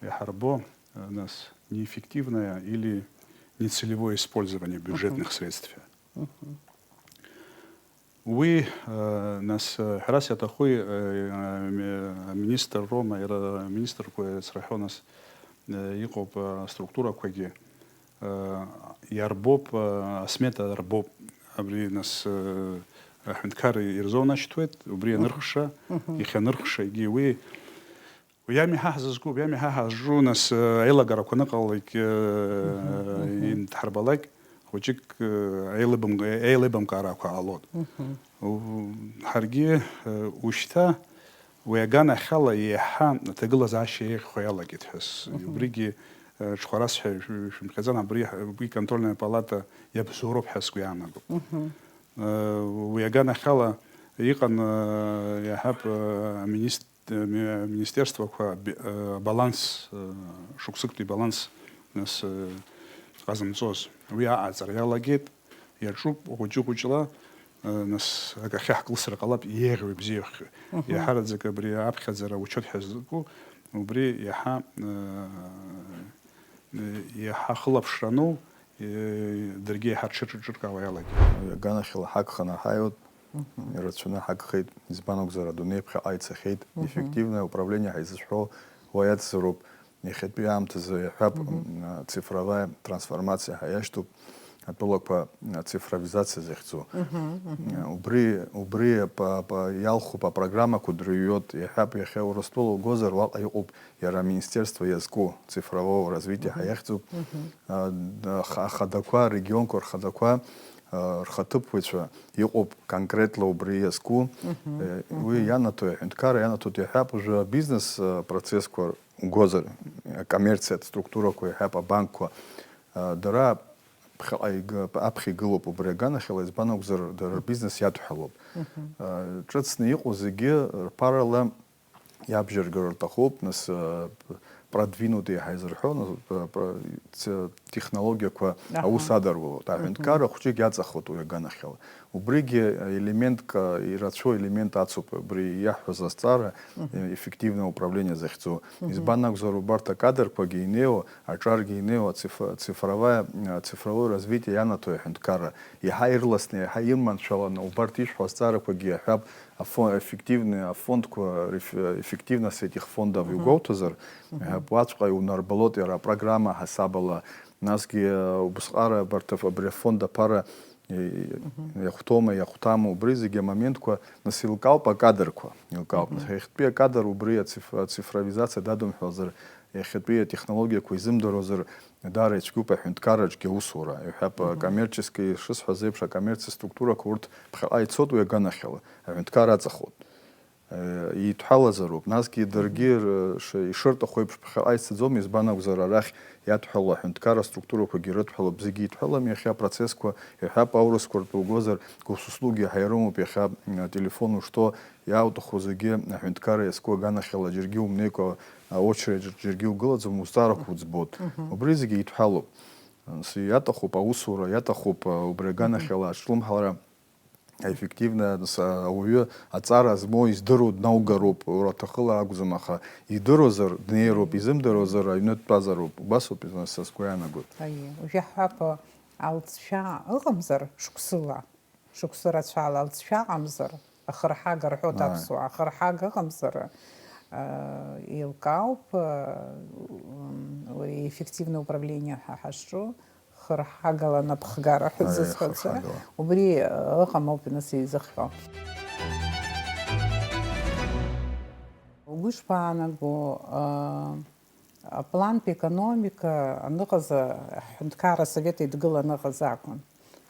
иҳарбо, э, нас, неэффективное или нецелевое использование бюджетных Мгм. средств. Мгм. Уи, э, нас, э, ҳәарас иаҭаху, э, э, ми-, аминистр роума, иара аминистрқәа ирацраҳәо, нас, э, иҟоуп, э, аструктурақәагьы, э, иарбоуп, э, асмета арбоуп. Абри, нас, э, аҳәынҭқар ирзонашьҭуеит, убри Мгм. анырхша, Мгм. иахьанырхша, егьи уи Уи ами ҳа ҳзызку, уи ами ҳа ҳазҿу, нас, э, аилагарақәа аныҟалалак, э, Мгм, мгм. Идҳарбалак, хәыҷык, э, аилыбам-, аилеибамкаарақәа ҟалоит. Мгм. У-, ҳаргьы, э, ушьҭа уи аганахьала еиҳа аҭагылазаашьа еиӷьхо иалагеит ҳәа с-, Мгм. убригьы, э, ҽхәарас ҳәа шә-, шәымԥхьаӡан, абри ҳ-, убри контрольная палата иабзоуроуп ҳәа сгәы иаанагоуп. Мгм. Э, уи аганахьала иҟан, э, иаҳҳәап, э, аминист-, Э, ми-, министерствақәа би-, э, баланс, э, шықәсыктәи баланс, нас, э, ҟазымҵоз. Уи аҟаҵара иалагеит, иаҿуп хәыҷы-хәыҷла, э, нас, акахьы ҳкылсра ҟалап, еиӷьу ибзиахьоу. Мгм. Иаҳараӡак абри аԥхьаӡара учет ҳәа зку, убри иаҳа, э, э, иаҳа хылаԥшрану, э, даргьы иаҳа рҽырҿыркаауа иалагеит. Аганахьала ҳагханы ҳаиуеит. Мгм. Ирацәаны ҳагхеит, избан акәзар, адунеи ԥхьаҟа ицахьеит. Мгм. Эффективное управление ҳаизышәҳәо уа иацзароуп. Иахьатәи аамҭазы иаҳҳәап, Мгм. м, цифровая трансформация ҳәа иашьҭоуп. атәылақәа ацифровизациа захьӡу. Убри, убри апа-, апа-, иалхуп апрограммақәа дырҩуеит, иаҳҳәап, иахьа Урыстәыла угозар, уаҟа иҟоуп иара аминистерство иазку цифрового развития ҳәа иахьӡуп. А, д-, аха-, ахадақәа, арегионқәа рхадақәа, а, рхаҭыԥуаҩцәа иҟоуп конкретла убри иазку. Э, уи ианаҭои аҳәынҭқарра, ианаҭоит иаҳҳәап, уажәы абизнес, а, процессқәа угозар, акоммерциатә структурақәа иаҳҳәап, абанкқәа, а, дара ԥхьаҟа иг-, аԥхьа игылоуп убри аганахьала, избан акәзар, дара рбизнес иадҳәалоуп. А, ҿыцны иҟоу зегьы рԥарала иабжьаргар рҭахуп, нас, а, продвинутый ҳәа изырҳәо, нас, пр-, пр-, ц-, технологиақәа Аҳа. Аус адаруеит. Аҳәынҭқарра хәҷык иаҵахоит уи аганахьала. Убригьы елементк, а, ирацәоу елемент ацуп, убри иаҳҳәаз азҵаара, э, эффективное управление захьӡу. Избан акәзар, убарҭ акадрқәагьы инеиуа, аҿаргьы инеиуа, циф-, цифровая, а, цифровое развитие ианаҭои аҳәынҭқарра. Иаҳа ирласны, иаҳа ирманшәаланы, убарҭ ишәҳәо азҵаарақәагьы иаҳҳәап, афон-, эффективные, афондқәа, реф-, эффективность этих фондов иугәоуҭозар, иаҳҳәап, уаҵәҟьа иунарбалоит иара апрограмма ҳасабала, насгьы, а, убысҟара абарҭ аф-, абри афонд аԥара, и-, иахәҭоума, иахәҭама, убри зегьы амоментқәа, нас, илкаауп акадрқәа, илкаауп. Нас, иахьатәи акадр убри ациф-, ацифровизациа дадымҳәозар, иахьатәи атехнологиақәа изымдыруазар, даара ицәгьоуп аҳәынҭқарраҿгьы аусура. Иҳәап, акоммерчески, шысҳәаз еиԥш, акоммерциа структурақәа урҭ ԥхьаҟа ицоит уи аганахьала, аҳәынҭқарра аҵахоит. Э, еидҳәалазароуп. Насгьы даргьы р-, ш-, ишырҭаху еиԥш ԥхьаҟа ицаӡом, избан акәзар, арахь иадҳәалоу аҳәынҭқарра структурақәагьы рыдҳәалоуп, зегьы еидҳәалам, иахьа апроцессқәа, иҳәап, аурысқәа ртәы угозар, госуслуги ҳәа ирымоуп, иахьа, м, ателефон ушьҭоу, иауҭаху зегьы аҳәынҭқарра иазку аганахьала џьаргьы умнеикәа, аочередь џьаргьы угылаӡом, узҵаарақәа уӡбоит. Убри зегьы еидҳәалоуп. Нас иаҭахуп аусура, иаҭахуп, а, убри аганахьала аҿлымҳара, аеффективная, нас, а, ауаҩы аҵара змоу издыруа днаугароуп, уара аҭахыла акәӡам, аха идыруазар днеироуп, изымдыруазар аҩны дтәазароуп. Убасоуп, нас, са сгәы иаанагоит. Аиеи, уажәы иаҳҳәап, алҵшәа ыҟамзар шықәсыла, шықәсы рацәала алҵшәа ыҟамзар, ахырҳага рҳәоит Ааи. Аԥсуаа, ахырҳага ыҟамзар, а, еилкаауп, а, м, уи еффективное управление ҳәа ҳазҿу, хырҳагала напхгара ҳәа Ааи, зызҳәац, хырҳагала. Убри, а, ыҟам ауп, нас, изыхҟьо. Угәы ишԥаанаго, а, Аплантә економика аныҟаз, аҳәынҭқарра асовет еидгыла аныҟаз акәын.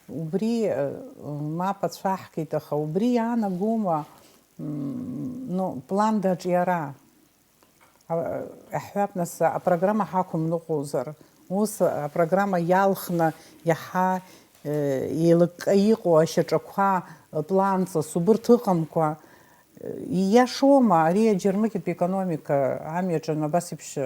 Убри, э, мап ацәаҳкит, аха убри иаанагома, м, ну, план даҿиара? А, аҳәап, нас, апрограмма ҳақәымныҟәозар, ус апрограмма иалхны иаҳа, э, еилыкка иҟоу ашьаҿақәа, планҵас убырҭ ыҟамкәа, Ииашоума ари аџьармыкьатә економика амҩаҿы абас еиԥш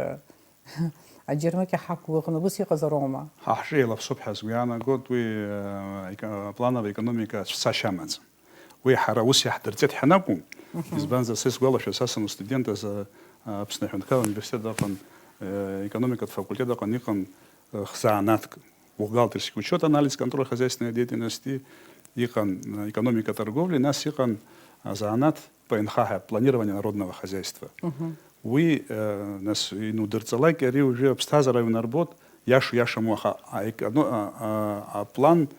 аџьармыкьа ҳақәгәыӷны ус иҟазароума? Ҳа ҳҿы еилаԥсоуп ҳәа сгәы иаанагоит, уи, э, ека-, аплановая економика ацәцашьа амаӡам. Уи ҳара ус иаҳдырҵеит ҳәа анакәым, Мгм. Избанзар, са исгәалашәоит, са санстудент азы, э, Аԥсны аҳәынҭқарра университет аҟан, э, економикатә факультет аҟан иҟан, э, хзанааҭк. Бухгалтерский учёт, анализ, контроль хозяйственной деятельности, иҟан, э, экономика торговли, нас иҟан, а, занааҭ П Н Х ҳәа, планирование народного хозяйства. Мгм. Уи, э, нас инудырҵалак, ари уажәы аԥсҭазаара иунарбоит, иашу иашаму, аха аеконо-, а, а, аплан,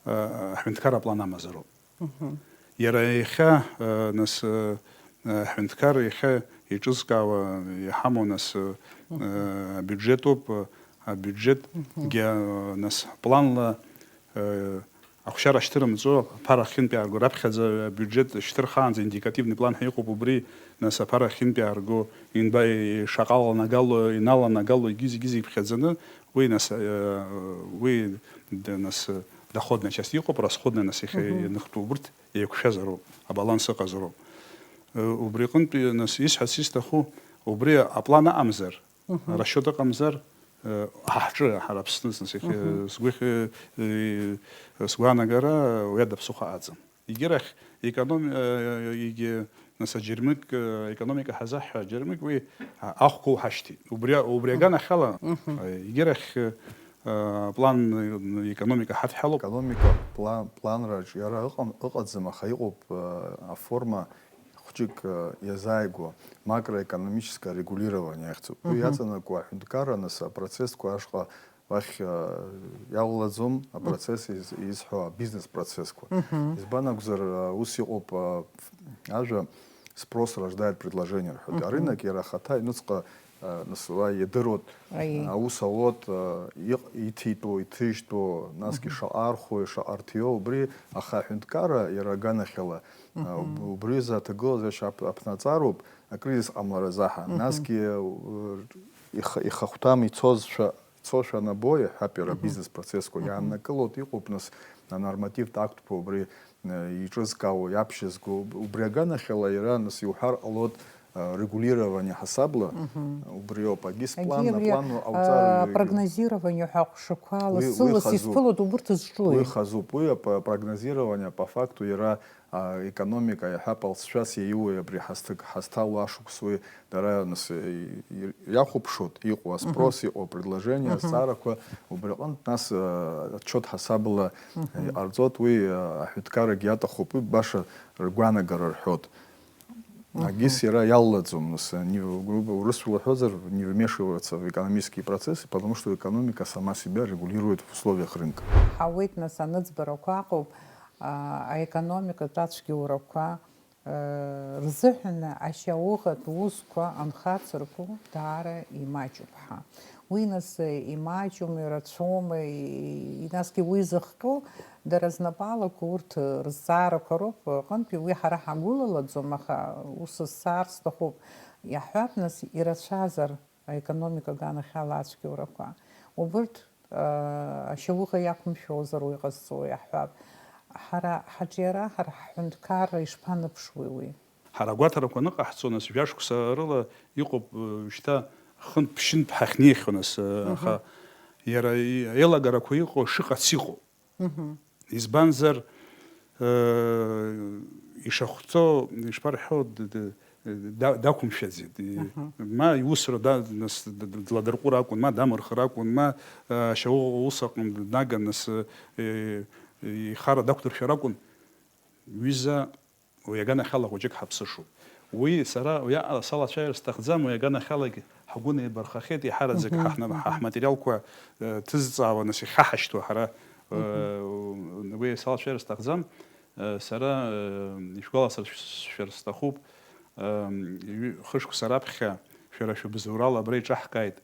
э, аҳәынҭқарра аплан амазароуп. Мгм. Иара иахьа, э, нас, э, э, аҳәынҭқарра иахьа еиҿызкаауа иҳамоу, нас, э, Мгм. э, абиуџьетоуп, э, абиуџьетгьы, Мгм. э, нас, планла, э, ахәшьара шьҭырымҵәо, аԥара ахьынтәиаарго, раԥхьаӡа абиуџьет шьҭырхаанӡа индикативный план ҳәа иҟоуп, убри, нас, аԥара ахьынтәиаарго, инба-, ишаҟа аланагало, иналанагало, егьи зегьы-зегьы иԥхьаӡаны, уи, нас, э, уи, д-, нас, э, доходная часть иҟоуп, расходная, нас, иахьа Мгм. ианыхтәу, убырҭ еиқәшәазароуп, абаланс ыҟазароуп. Э, убри аҟынтәи, нас, исҳәарц исҭаху, убри аплан ыҟамзар, Мгм. расчет ыҟамзар, э, ҳа ҳҿы, ҳара Аԥсны, нас, иахьа Мгм. сгәы ихьы-, э, сгәаанагара уи ада ԥсыхәа аӡам. Егьирахь, економ-, э, егьи, нас, аџьармыкьа, э, економика ҳазаҳҳәа, аџьармыкьа уи, а, ахәқәа уҳашьҭит. Убри, убри Мгм. аганахьала, Мгм. э, егьирахь, э, план, э, економика ҳадҳәалоуп. Економика план, планра аҿиара ыҟам, ыҟаӡам, аха иҟоуп, э, аформа хәҷык, э, иазааигәоу макроэкономическое регулирование ахьӡуп. Уи Мгм. иаҵанакуа аҳәынҭқарра, нас, апроцессқәа ашҟа Уахь, а, иалалаӡом апроцесс из-, изҳәо абизнес процессқәа. Избан акәзар, а, ус иҟоуп, а, ажәа спрос рождает предложение рҳәоит. Арынок иара ахаҭа аҩныҵҟа, а, нас уа иадыруеит, Аиеи. а, аус ауеит, а, иҟ-, иҭитәу, иҭыжьтәу, насгьы шаҟа архәои, шаҟа рҭиуа, убри, аха аҳәынҭқарра иара аганахьала, а, уб-, убри азы аҭагылазаашьа ап-, аԥнаҵароуп, акризис ҟамлара азаҳа. Насгьы, у-, ихы-, ихахәҭам ицозшәа, ицошәа анабо, иаҳҳәап, иара абизнес процессқәа иааннакылоит, иҟоуп, нас, анормативтә актқәа убри, э, иҿызкаауа, иаԥшьызго, уб-, убри аганахьала иара, нас, иуҳәар ҟалоит, э, регулирование ҳасабла, убриоуп, агьыс план, Егьи абри, аплан ҟауҵар, а, ҩ-, прогнозирование ҳәа аҟәшақәа уи, лассы-ласс уи хазуп. Исԥылоит, убырҭ зҿуи? Уи хазуп, уи ап-, прогнозирование по факту иара а, економика иаҳҳәап, алҵшәас иаиуеи абри ҳазҭык-, ҳазҭало ашықәс уи дара, нас, и-, и-, иахәаԥшуеит, иҟоу аспрос, иҟоу апредложение, азҵаарақәа, убри аҟынтә, нас, а, отчет ҳасабала иҟарҵоит, уи, а, аҳәынҭқаррагьы иаҭахуп, уи баша ргәаанагара рҳәоит. Агьыс иара иалалаӡом, нас, не-, грубо, урысшәала уҳәозар, не вмешиваться в экономические процессы, потому что экономика сама себя регулирует в условиях рынка. Ҳауеит, нас, аныӡбарақәа аҟоуп, а, аекономикатә ацәгьоурақәа, э, рзыҳәан ашьауӷатә усқәа анхацырку даара имаҷуп ҳәа. Уи нас имаҷума, ирацәоума, и-, насгьы уи зыхҟьо дара знапалақәа урҭ рызҵаарақәа роуп, аҟынтәи уи ҳара ҳагәылалаӡом, аха ус зцаар сҭахуп, иаҳҳәап, нас, ирацәазар аекономика аганахьала ацәгьоурақәа. Убырҭ, аа, ашьауӷа иақәымшәозар уи ҟазҵо иаҳҳәап. Ҳара ҳаҿиара, ҳара ҳҳәынҭқарра ишԥаныԥшуеи уи? Ҳара агәаҭарақәа аныҟаҳҵо, нас, жәашықәса рыла иҟоуп, э, шьҭа хынтә-ԥшьынтә ҳахьнеихьоу, нас, э, аха иара и-, аилагарақәа иҟоу шыҟац иҟоуп. Избанзар, э, ишахәҭоу, ишԥарҳәо, д-, д-, да-, дақәымшәаӡеит. И-, ма иусура да-, нас д-, д-, дладырҟәыр акәын, ма дамырхыр акәын, ма, э, ашьауӷа ус аҟны днаган, нас, э, ихара дақәдыршәар акәын. Ҩыза, уи аганахьала хәыҷык ҳаԥсышуп. Уи сара уиаҟара салацәажәар сҭахӡам, уи аганахьалагь ҳгәы неибархахьеит, еиҳараӡак ҳаҳна-, ҳа-, ҳматериалқәа, э, ҭызҵаауа, нас ихаҳашьҭуа ҳара, э, уи салацәажәар сҭахӡам, э, сара, э, ишәгәаласыршәар сҭахуп, э, ҩ-, хышықәса раԥхьа шәара шәыбзоурала абра иҿаҳкааит,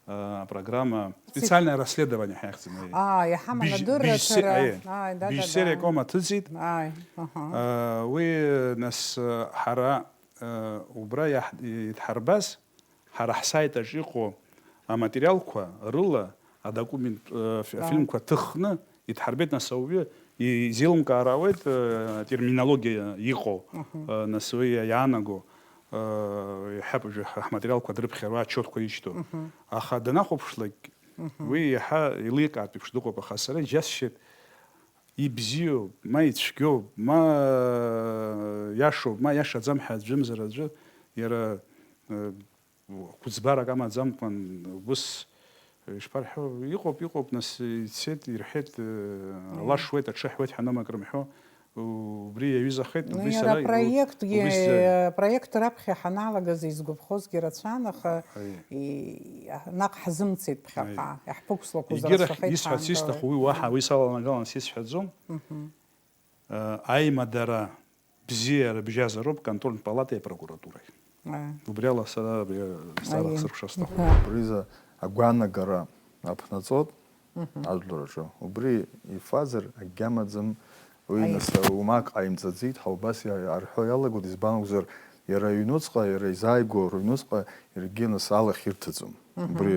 э, апрограмма, специальное расследование ҳаиахьӡаны, аи. Аа, иаҳаман быжь-, адырра быжь се-, ҭара. Аи. Ааи, да, да, быжь да. Сериа кома ҭыҵит. Ааи, аҳа. Э, уи, нас, э, ҳара, э, убра иаҳ-, идҳарбаз, ҳара ҳсайт аҿы иҟоу аматериалқәа рыла адокумент, э, фи-, афильмқәа ҭыхны идҳарбеит, нас ауаҩы изеилымкаар ауеит, э, атерминологиа иҟоу, э, нас уи иаанаго, э, иаҳҳәап, уажәы ҳ-, ҳматериалқәа дрыԥхьар, уа отчетқәа ишьҭоу. Аха данахәаԥшлак, уи иаҳа еиликаартә еиԥш дыҟоуп, аха сара иџьасшьеит, ибзиоуп, ма ицәгьоуп, ма, э, иашоуп, ма иашаӡам ҳәа аӡәымзар аӡәы, иара, э, қәыӡбарак амаӡамкәан, ус, ишԥарҳәо, иҟоуп, иҟоуп, нас, ицеит, ирҳәеит, э, алашуеит, аҽы ҳуеит ҳәа аномак рымҳәо, убри иаҩызахеит, Ну, убри иара сара, апроектгьы, убри сзы- апроект раԥхьа ҳаналагаз изгәаԥхозгьы рацәан, аха Аиеи. и-, наҟ ҳзымцеит ԥхьаҟа, Аиеи. Иаҳԥықәслақәоз Егьирахь рацәахеит исҳәарц ҳаанкылеит. Исҭаху уи уаҳа, уи саланагалан сисҳәаӡом. Мгм. Э, аимадара бзиа рыбжьазароуп контрольтә палатеи апрокуратуреи. Аиеи. Убри ала сара абри азҵаара Аиеи. Ахсыркәша сҭахуп. Аиеи. Убризы агәаанагара аԥнаҵоит Мгм. ажәлар рҿы. Убри ифазар, акгьы амаӡам, уи Аиеи. Нас умак ҟаимҵаӡеит ҳәа убас иа-, арҳәо иалагоит, избан акәзар, иара иҩнуҵҟа, иара изааигәоу рыҩнуҵҟа, иаргьы нас алахь ирҭаӡом. Мгм. Убри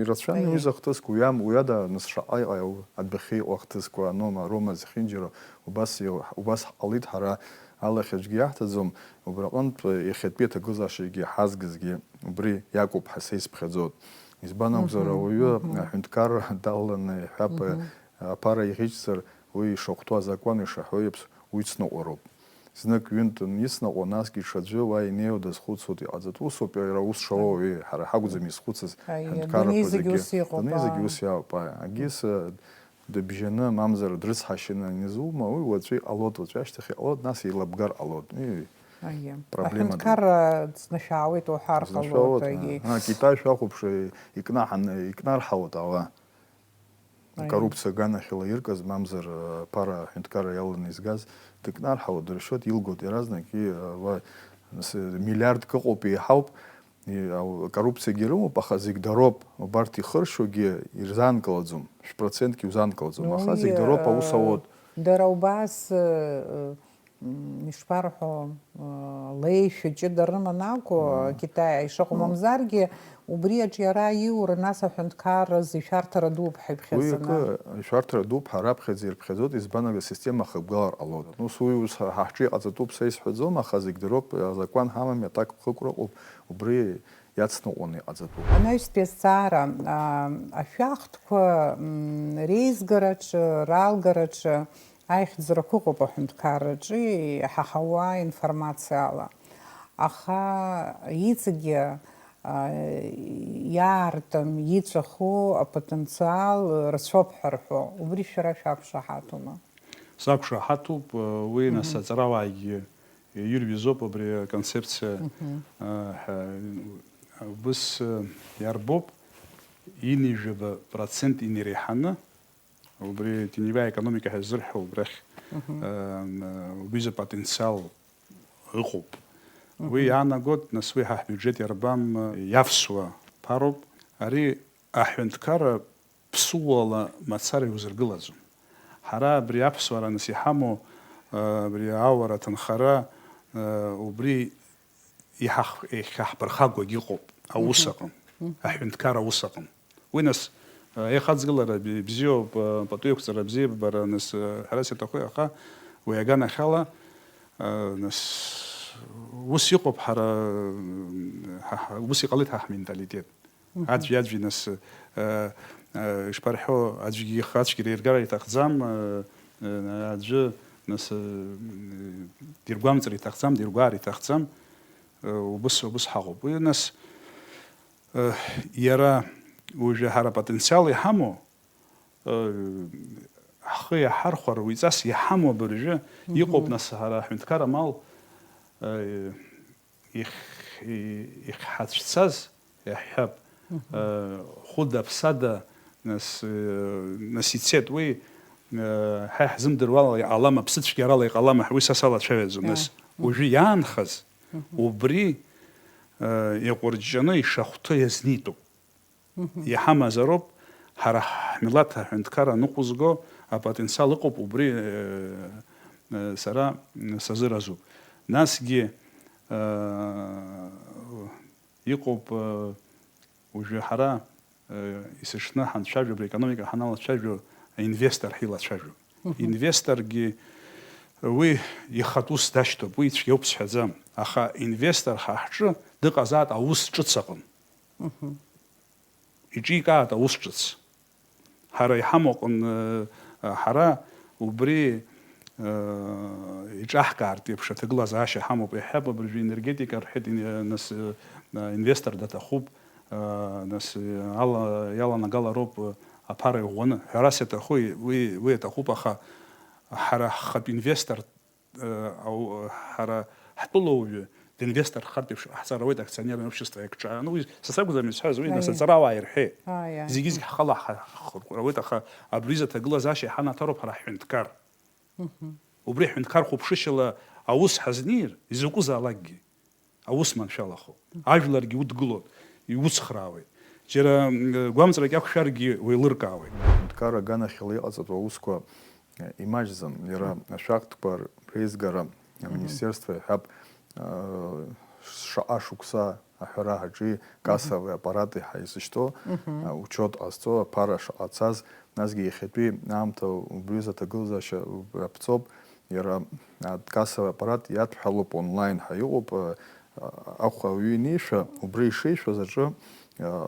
ирацәан Аиеи. Уи захҭысқәа, уи ам-, уи ада нас шаҟа иҟа-, адәахьы иҟоу ахҭысқәа, анома, арома зехьынџьара убас иу-, убас ҳҟалеит ҳара, алахь аӡәгьы иаҳҭаӡом, убраҟынтә иахьатәи аҭагылазаашьагьы ҳазгазгьы убри иакәуп ҳәа са исԥхьаӡоит. Избан акәзар, Мгм, ауаҩы мгм. Аҳәынҭқарра далаланы иҳәап, Мгм. Аԥара иӷьычзар, уи ишахәҭоу азакәан ишаҳәо еиԥш, уи ицныҟәароуп. Знык ҩынтә ицныҟәо, насгьы ҽаӡәы уа инеиуа дазхәыцуа иҟаҵатәу усоуп, иара ус шауа уаҩы, ҳара ҳакәӡам изхәыцыз Аиеи, ҳәынҭқаррақәа адунеи зегьы зегьы. Усс иҟоуп, Адунеи зегьы ааи. Ус иаауп, ааи. Агьыс, э, дыбжьаны, мамзар дрыцҳашьаны анизума, уи уаҵәы иҟалоит, уаҵәы ашьҭахь иҟалоит, нас еилабгар ҟалоит. Ии, Аиеи. Проблема ду. Аҳәынҭқарра ҵнашәаауеит уҳәар ҟалоит, Ҵнашәалоит, ааи. Ааи. А, Китай шәахәаԥш, икнаҳан, икнарҳауеит ала. Аиеи. Акоррупциа аганахьала иркыз, мамзар, аԥара аҳәынҭқарра иаланы изгаз, дыкнарҳауа дыршьоит, илгоит иаразнак, и, ва, с-, миллиардк ыҟоуп, еиҳауп, и, ау-, акоррупциагьы рымоуп, аха зегь дароуп, убарҭ ихыршьогьы ирзаанкылаӡом, шә-процентгьы узаанкылаӡом, аха Уи, зегь дароуп, аус э, ауоит. Дара убас, э, м, ишԥарҳәо, э, леишәа ҷыда рыман акәу, Мм. Китаи ишыҟоу, Ну. Мамзаргьы убри аҿиара иура, нас аҳәынҭқарра зышәарҭара дууп ҳәа Уи иԥхьаӡаны. Акы, ишәарҭара дууп ҳәа раԥхьаӡа ирԥхьаӡоит, избан ага система ахыбгалар ҟалоит. Ус уи ус ҳа, ҳаҿы иҟаҵатәуп, са исҳәаӡом, аха зегь дыроуп, азакәан ҳамами, аҭак ԥхықәра ыҟоуп, убри иацныҟәаны иҟаҵатәуп. Анаҩстәи азҵаара, а, ашәахтәқәа, м, реизгараҿы, ралгараҿы аихьӡарақәа ыҟоуп аҳәынҭқарраҿы иҳаҳауа информациала. Аха иҵегьы, а, иаартым, иҵәаху апотенциал рацәоуп ҳәа рҳәо. Убри шәара шәақәшаҳаҭума? Сақәшаҳаҭуп, уи нас Мгм. Аҵарауаагьы ирҩызоуп абри аконцепциа, Мгм. а, ҳәа, убыс, а, иарбоуп, ҩынҩажәаба процент инареиҳаны, убри теневая экономика ҳәа изырҳәо убрахь, Мгм. а, м, убри изы потенциал ыҟоуп. Уи Мгм. Иаанагоит, нас уи ҳа ҳбиуџьет иарбан, а, иавсуа ԥароуп. Ари аҳәынҭқарра ԥсуала мацара иузыргылаӡом. Ҳара абри аԥсуара нас иҳамоу, а, абри ауара, аҭынхара, а, убри иҳах-, иахьаҳԥырхагоугьы ыҟоуп, аус Мгм. Аҟын, Мгм. Аҳәынҭқар аус аҟын. Уи нас, а, аихаҵгылара би-, бзиоуп, а, пату еиқәҵара бзиабара нас, а, ҳәарас иаҭаху, аха уи аганахьала, а, нас, ус иҟоуп ҳара, ҳа, ҳа, ус иҟалеит ҳа ҳменталитет. Мгм. Аӡәи-аӡәи нас, э, э, ишԥарҳәо, аӡәгьы ихы ацәгьара иргар иҭахӡам, э, э, аӡәы нас, э, диргәамҵыр иҭахӡам, диргәаар иҭахӡам, э, убыс, убыс ҳаҟоуп. Уи нас, э, иара уажәы ҳара апотенциал иҳамоу, э, ҳхы иаҳархәар, уаҩҵас иҳамоу абыржәы Мгм. Иҟоуп нас ҳара аҳәынҭқар амал, э, ихь-, ихьҳацәцаз иаҳҳәап, Мгм. Э, хәыда-ԥсада, нас, э, нас ицеит уи, э, ҳа иаҳзымдыруала иҟалама, ԥсыцәгьарала иҟалама ҳәа, уи са салацәажәаӡом, нас Ааи. Уажәы иаанхаз, Мгм. Убри, э, иҟәырҷҷаны ишахәҭоу иазнеитәуп. Мгм. Иҳамазароуп, ҳара ҳмилаҭ аҳәынҭқарра аныҟәызго апотенциал ыҟоуп, убри, э, э, сара сазыразуп. Насгьы, э, иҟоуп, э, уажәы ҳара, э, есыҽны ҳанцәажәо, абри аекономика ҳаналацәажәо, аинвестор ҳилацәажәо. Мгм. Инвесторгьы уи ихатә ус дашьҭоуп, уи цәгьоуп сҳәаӡам. Аха инвестор ҳа ҳҿы дыҟазаат аус ҿыц аҟын. Мгм. Иҿикаат аус ҿыц. Ҳара иҳамоу аҟны, ҳара убри, э, иҿаҳкаартә еиԥш аҭагылазаашьа ҳамоуп, иаҳҳәап, абыржәы энергетика рҳәеит, ин-, нас, э, инвестор даҭахуп, э, нас, э, ала-, иаланагалароуп, э, аԥара иӷәӷәаны. Ҳәарас иаҭаху, уи, уи аҭахуп, аха ҳара ҳхатә инвестор э, ау-, ҳара ҳтәылауаҩы динвестор хартә еиԥш ҟаҳҵар ауеит, акционерное общество иагҿааны, уи са сакәӡам исҳәаз, уи нас Аиеи. Аҵарауаа ирҳәеит. Аиеи. Зегьы-зегь ҳхала ҳа-, ҳхыркәра ауеит, аха абри изы аҭагылазаашьа иҳанаҭароуп ҳара ҳҳәынҭқар. Мгм. Убри аҳәынҭқар хәаԥшышьала аус ҳазнеир, изакәызаалакгьы аус маншәалахо. Мгм. Ажәларгьы удгылоит, иуцхраауеит. Џьара, м, гәамҵрак иақәшәаргьы уеилыркаауеит. Аҳәынҭқар аганахьала иҟаҵатәу аусқәа Имаҷӡам, иара ашәахтәқәа реизгара Мгм. Аминистерство иҳәап, э, шаҟа шықәса аҳәара ҳаҿи Мгм. Кассовый аппарати ҳәа изышьҭоу, Мгм. э, учет ҟазҵо, аԥара шаҟа цаз, насгьы иахьатәи аамҭа убри азы аҭагылазаашьа аԥҵоуп, иара, а, кассовый аппарат иадҳәалоуп онлайн ҳәа иҟоуп, э, ахә ауаҩы инеишәа, убри ишеишәаз аҿы, э,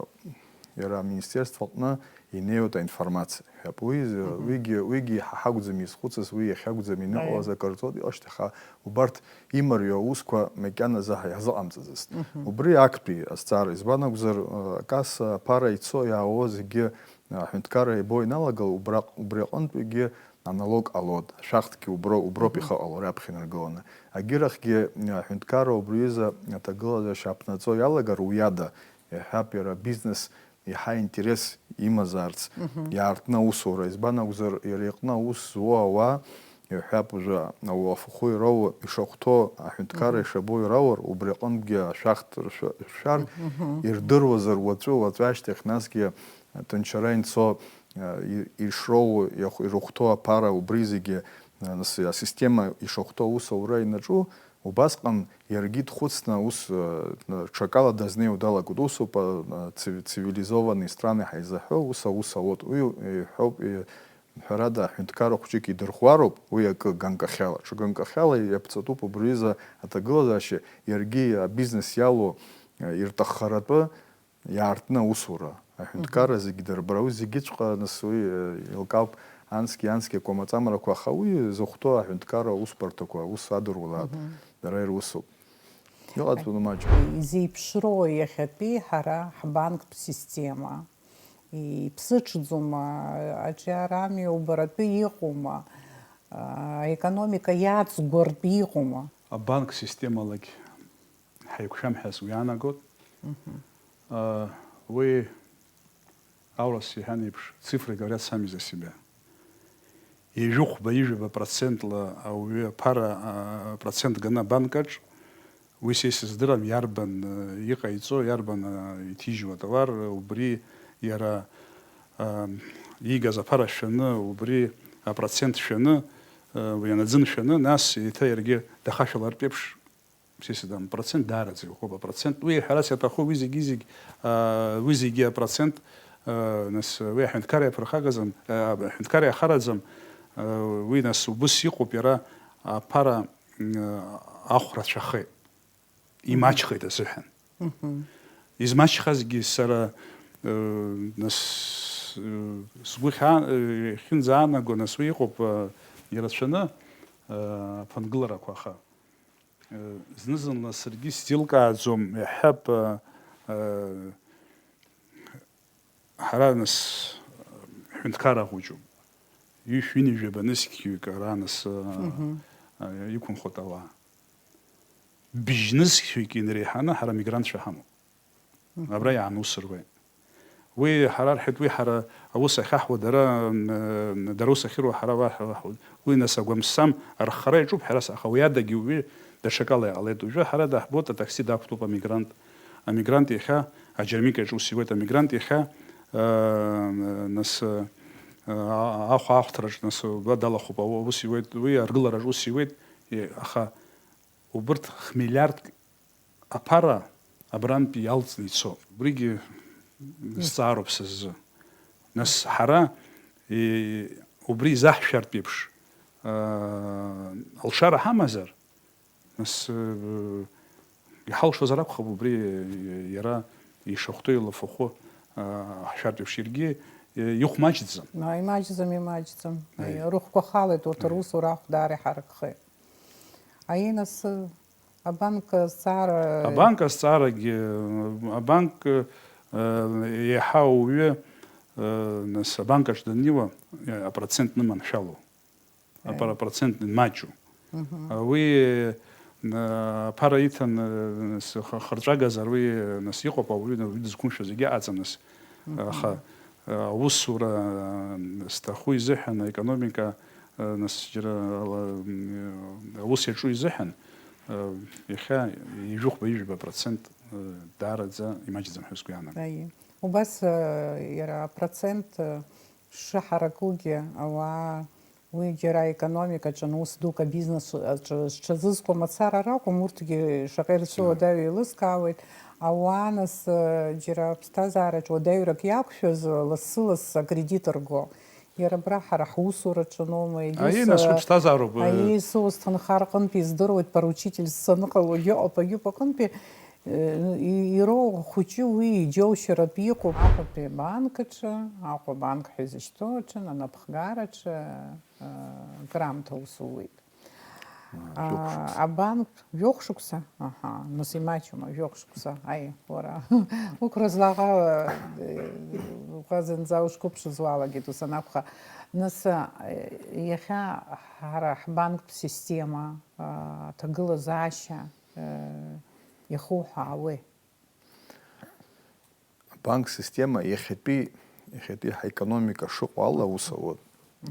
Иара аминистерство аҟны инеиуеит аинформациа. Иҳәап, уи, Мгм. Уигьы, уигьы ҳа ҳакәӡам изхәыцыз, уи иахьакәӡам иныҟәоз Аиеи. Акырҵоит, иҟашьҭаха убарҭ имариоу аусқәа макьаназы ҳа иаҳзыҟамҵаӡацт. Мгм. Убри актәи азҵаара, избан акәзар, э, акасса, аԥара ицо иаауа зегьы, э, аҳәынҭқарра ибо иналагало, убраҟ-, убри аҟынтәигьы аналог ҟалоит, ашәахтәгьы убро-, уброуп Мгм. Ихы ҟало раԥхьа инаргыланы. Агьырахьгьы, э, аҳәынҭқарра убри аҩыза аҭагылазаашьа аԥнаҵо иалагар уиада, Иаҳҳәап, иара абизнес, иаҳа интерес имазаарц иаартны аусура. Избан акәзар, иара иҟны аус зуоу ауаа, иҳәап, уажәы ауалафахәы ироуа, ишахәҭоу, аҳәынҭқарра ишабо ираур, убри аҟынтәгьы ашәахтә ршәа-, ршәар, ирдыруазар уаҵәы, уаҵәы ашьҭахь, насгьы аҭынчара инцо, а, и-, ишроуа, иахә-, ирыхәҭоу аԥара, убри зегьы, а, нас, асистема ишахәҭоу аус аура инаҿу, убасҟан иаргьы дхәыцны ус, а, ҽакала дазнеиуа далагоит. Усоуп, а, цив-, цивилизованные страны ҳаизаҳәо, ус аус ауеит. Уи иҳәоуп, и-, ҳәарада, аҳәынҭқарра хәҷык идырхуароуп, уи акы ганкахьала. Ҽа ганкахьала иаԥҵатәуп убри аҩыза аҭагылазаашьа, иаргьы абизнес иалоу, а, ирҭаххаратәы, иаартны аусура. Аҳәынҭқарра зегьы дырбара, уи зегьыҵәҟьа, нас, уи, э, еилкаауп, анцәгьа, анцәгьа акәамаҵамарақәа, аха уи зыхәҭоу аҳәынҭқарра аусбарҭақәа, ус адыруа лаат, дара ирусуп. Иҟаҵатәу маҷуп. Изеиԥшроу иахьатәи ҳара ҳбанктә система? Иԥсыҽӡома, аҿиарами, убаратәы иҟоума, аекономика иаҵгәартә иҟоума? Абанк системалагь ҳаиқәшәам ҳәа сгәы иаанагоит. Мгм. А, уи, аурыс иҳәан еиԥш, цифры говорят сами за себя. Ҩажәихәба, ҩажәаба процентла ауаҩы аԥара, а, процент ганы абанкаҿ, уи са исыздырам иарбан, а, иҟаиҵо, иарбан, а, иҭижьуа атовар, убри иара, а, иигаз аԥара шәаны, убри апроцент шәаны, а, уи анаӡын шәаны, нас еиҭа иаргьы дахашәалартә еиԥш, Сисидам, процент даараӡа иӷәӷәоуп, апроцент. Уи ҳәарас иаҭаху, уи зегьы, зегь, аа, уи зегьы апроцент, аа, нас, уи аҳәынҭқарра иаԥырхагазам, аа, аҳәынҭқарра иахараӡам, аа, уи, нас, убыс иҟоуп иара аԥара, м, ахә рацәахеит, имаҷхеит азыҳәан. Мгм. Измаҷхазгьы сара, э, нас, э, сгәы хьаа-, э, иахьынӡаанаго, нас, уи иҟоуп, э, ирацәаны, э, аԥынгыларақәа, аха. Зны-зынла саргьы сзеилкааӡом, иаҳҳәап, ҳара, нас, ҳәынҭқарра хәыҷуп. Ҩышә-ҩынҩажәаба нызқьҩык ара, нас, Мгм. иқәынхоит ауаа. Бжь нызқьҩык инареиҳаны ҳара мигрантцәа ҳамоуп. Мгм. Абра иаанусыруеит. Уи ҳара рҳәеит, уи ҳара аус ахьаҳуа, дара, м, дара ус ахьыруа, ҳара уа ҳауеит. Уи, нас, агәамсам, арххара иаҿуп ҳәарас, аха уи адагьы уи даҽакала иҟалеит. Уажәы ҳара даҳбоит, атакси дақәтәоуп амигрант. Амигрант иахьа аџьармыкьаҿ ус иуеит, амигрант иахьа, э, нас, э, ахәа ахәҭраҿ, нас, уа далахәуп, ус иуеит, уи аргылараҿ ус иуеит, е, аха убырҭ хмиллиардк аԥара абрантәи иалҵны ицо. Убригьы зҵаароуп са сзы. Нас ҳара, и-, убри изаҳшәартә еиԥш, аа, алшара ҳамазар, нас, э, иҳалшозар акәхап убри, э, иара ишахәҭоу илафахәы, аа, ҳшәартә еиԥш, иаргьы, э, ихә маҷӡам. Ма, имаҷӡам, имаҷӡам. Аи. Рыхәқәа халеит, урҭ Аи. русура ахә даара иҳаракхеит. Аинас, абанк азҵаара Абанк азҵаарагьы, абанк, э, еиҳа ауаҩы, э, нас, абанк аҿы даннеиуа, э, апроцент ныманшәалоу. Апара-, Аи. апроцент нмаҷу. Мгм. А, уи, э, аԥара иҭан, э, нас, х-, хырҵәагазар уи, э, нас, иҟоуп, ауаҩы, уи дызқәымшәо зегьы аҵаныс. Мгм. Аха, э, аусура, э, зҭаху изыҳәан, аекономика, нас, џьара ала, м, аус иаҿу изыҳәан, э, иахьа ҩажәихәба-ҩажәаба процент, э, даараӡа имаҷӡам ҳәа сгәы иаанагоит. Аиеи. Убас, э, иара апроцент, э, шыҳаракугьы, ауаа, уи џьара аекономикаҿы, ус дук абизнес аҿы зҽазызкуа мацара ракәым, урҭгьы шаҟа ирацәоу Аиеи. уадаҩ еилыскаауеит. Ауаа, нас, э, џьара аԥсҭазаараҿы уадаҩрак иақәшәаз, лассы-лассы акредит рго. Иара абра ҳара ҳусураҿы ноума, егьыс, Аиеи, нас, уи ԥсҭазаароуп, э. аиеи, соус ҭынха рҟынтәи издыруеит, поручитель саныҟалогьы ыҟоуп, агьыуп аҟынтәи, э, и-, ироуа хәыҷы уи иџьоушьаратәы иҟоуп. Аҟәатәи абанк аҿы, Аҟәа абанк ҳәа изышьҭоу аҿы, анапхгараҿы, э, грамҭа усууеит. Аа, жәохә шықәса. Абанк, жәохә шықәса? Аҳа, нас имаҷума, жәохә шықәса? Аи, уара, уқәра злаҟала, э, уҟазынӡа ушқәыԥшыз уалагеит, ус анакәха. Нас, э, иахьа ҳара ҳбанктә система, а, аҭагылазаашьа, э, иахуҳәаауеи? Абанк система иахьатәи, иахьатәи ҳаекономика шыҟоу ала аус ауеит.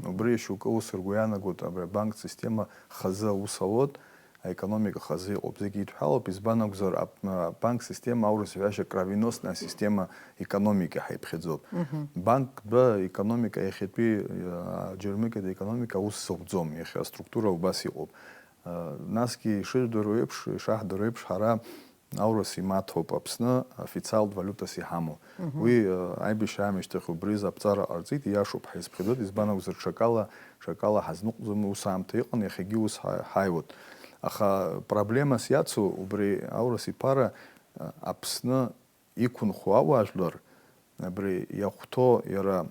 Убри шьоукы ус ргәы иаанагоит, абри абанк система хазы аус ауеит, аекономика хазы иҟоуп, зегьы идҳәалоуп, избан акәзар, аб-, абанк система аурыс иҳәашьа кровеносная система экономики ҳәа иԥхьаӡоуп. Банк ба экономика иахьатәи, а, аџьармыкьатә економика аус зауӡом, иахьа аструктура убас иҟоуп. А, насгьы ишыжәдыруа еиԥш, ишаҳдыруа еиԥш, ҳара аурыс имаҭоуп Аԥсны официалтә валиутас иҳамоу. Уи, а, аибашьра аамышьҭахь убри изы аԥҵара ҟарҵеит, ииашоуп ҳәа изԥхьаӡоит, избан акәзар, ҽакала, ҽакала ҳазныҟәӡом, ус аамҭа иҟан, иахьагьы ус ҳа-, ҳаиуеит. Аха проблемас иацу убри аурыс иԥара, а, Аԥсны иқәынхо ауаажәлар, абри иахәҭоу иара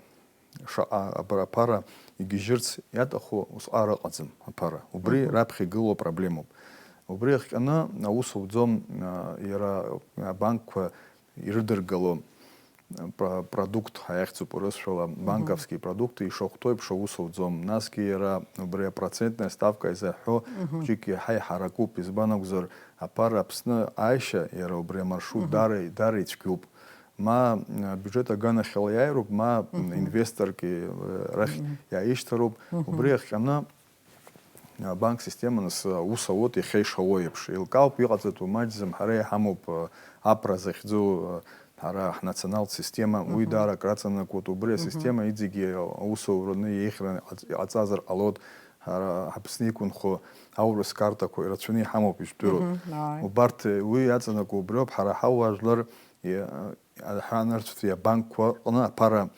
шаҟа абра аԥара игьежьырц иаҭаху усҟар ыҟаӡам аԥара. Убри Мгм. раԥхьа игылоу проблемоуп. Убри иахҟьаны аус ауӡом, а, иара абанкқәа ирыдыргало, а, про-, продукт ҳәа иахьӡуп урысшәала, Мгм. банковский продукт ишахәҭоу еиԥш аус ауӡом. Насгьы иара убри апроцентная ставка изаҳәо Мгм. хәыҷык иаҳа иҳаракуп, избан акәзар, аԥара Аԥсны ааишьа, иара убри амаршрут Мгм. дара, дара ицәгьоуп. Ма, а, бюджет аганахьала иааироуп, ма, м, Мгм. инвесторки, а, рахь Мгм. иааишьҭароуп. Мгм. Убри иахҟьаны, а, банк система нас, а, ус ауеит иахьа ишауа еиԥш. Еилкаауп, иҟаҵатәу маҷӡам, ҳара иҳамоуп, а, аԥра захьӡу, а, ҳара ҳнационалтә система, уи Мгм. даара акраҵанакуеит. Убри Мгм. асистема иҵегьы аус аураны иеиӷьраны иҟаҵ-, иҟаҵазар ҟалоит. Ҳара Аԥсны иқәынхо аурыс картақәа ирацәаны иҳамоуп, ижәдыруеит. Мгм, ааи. Убарҭ, уи иаҵанакуа убриоуп, ҳара ҳауаажәлар, и-, аҳәаанырцәтәи абанкқәа рҟны аԥара,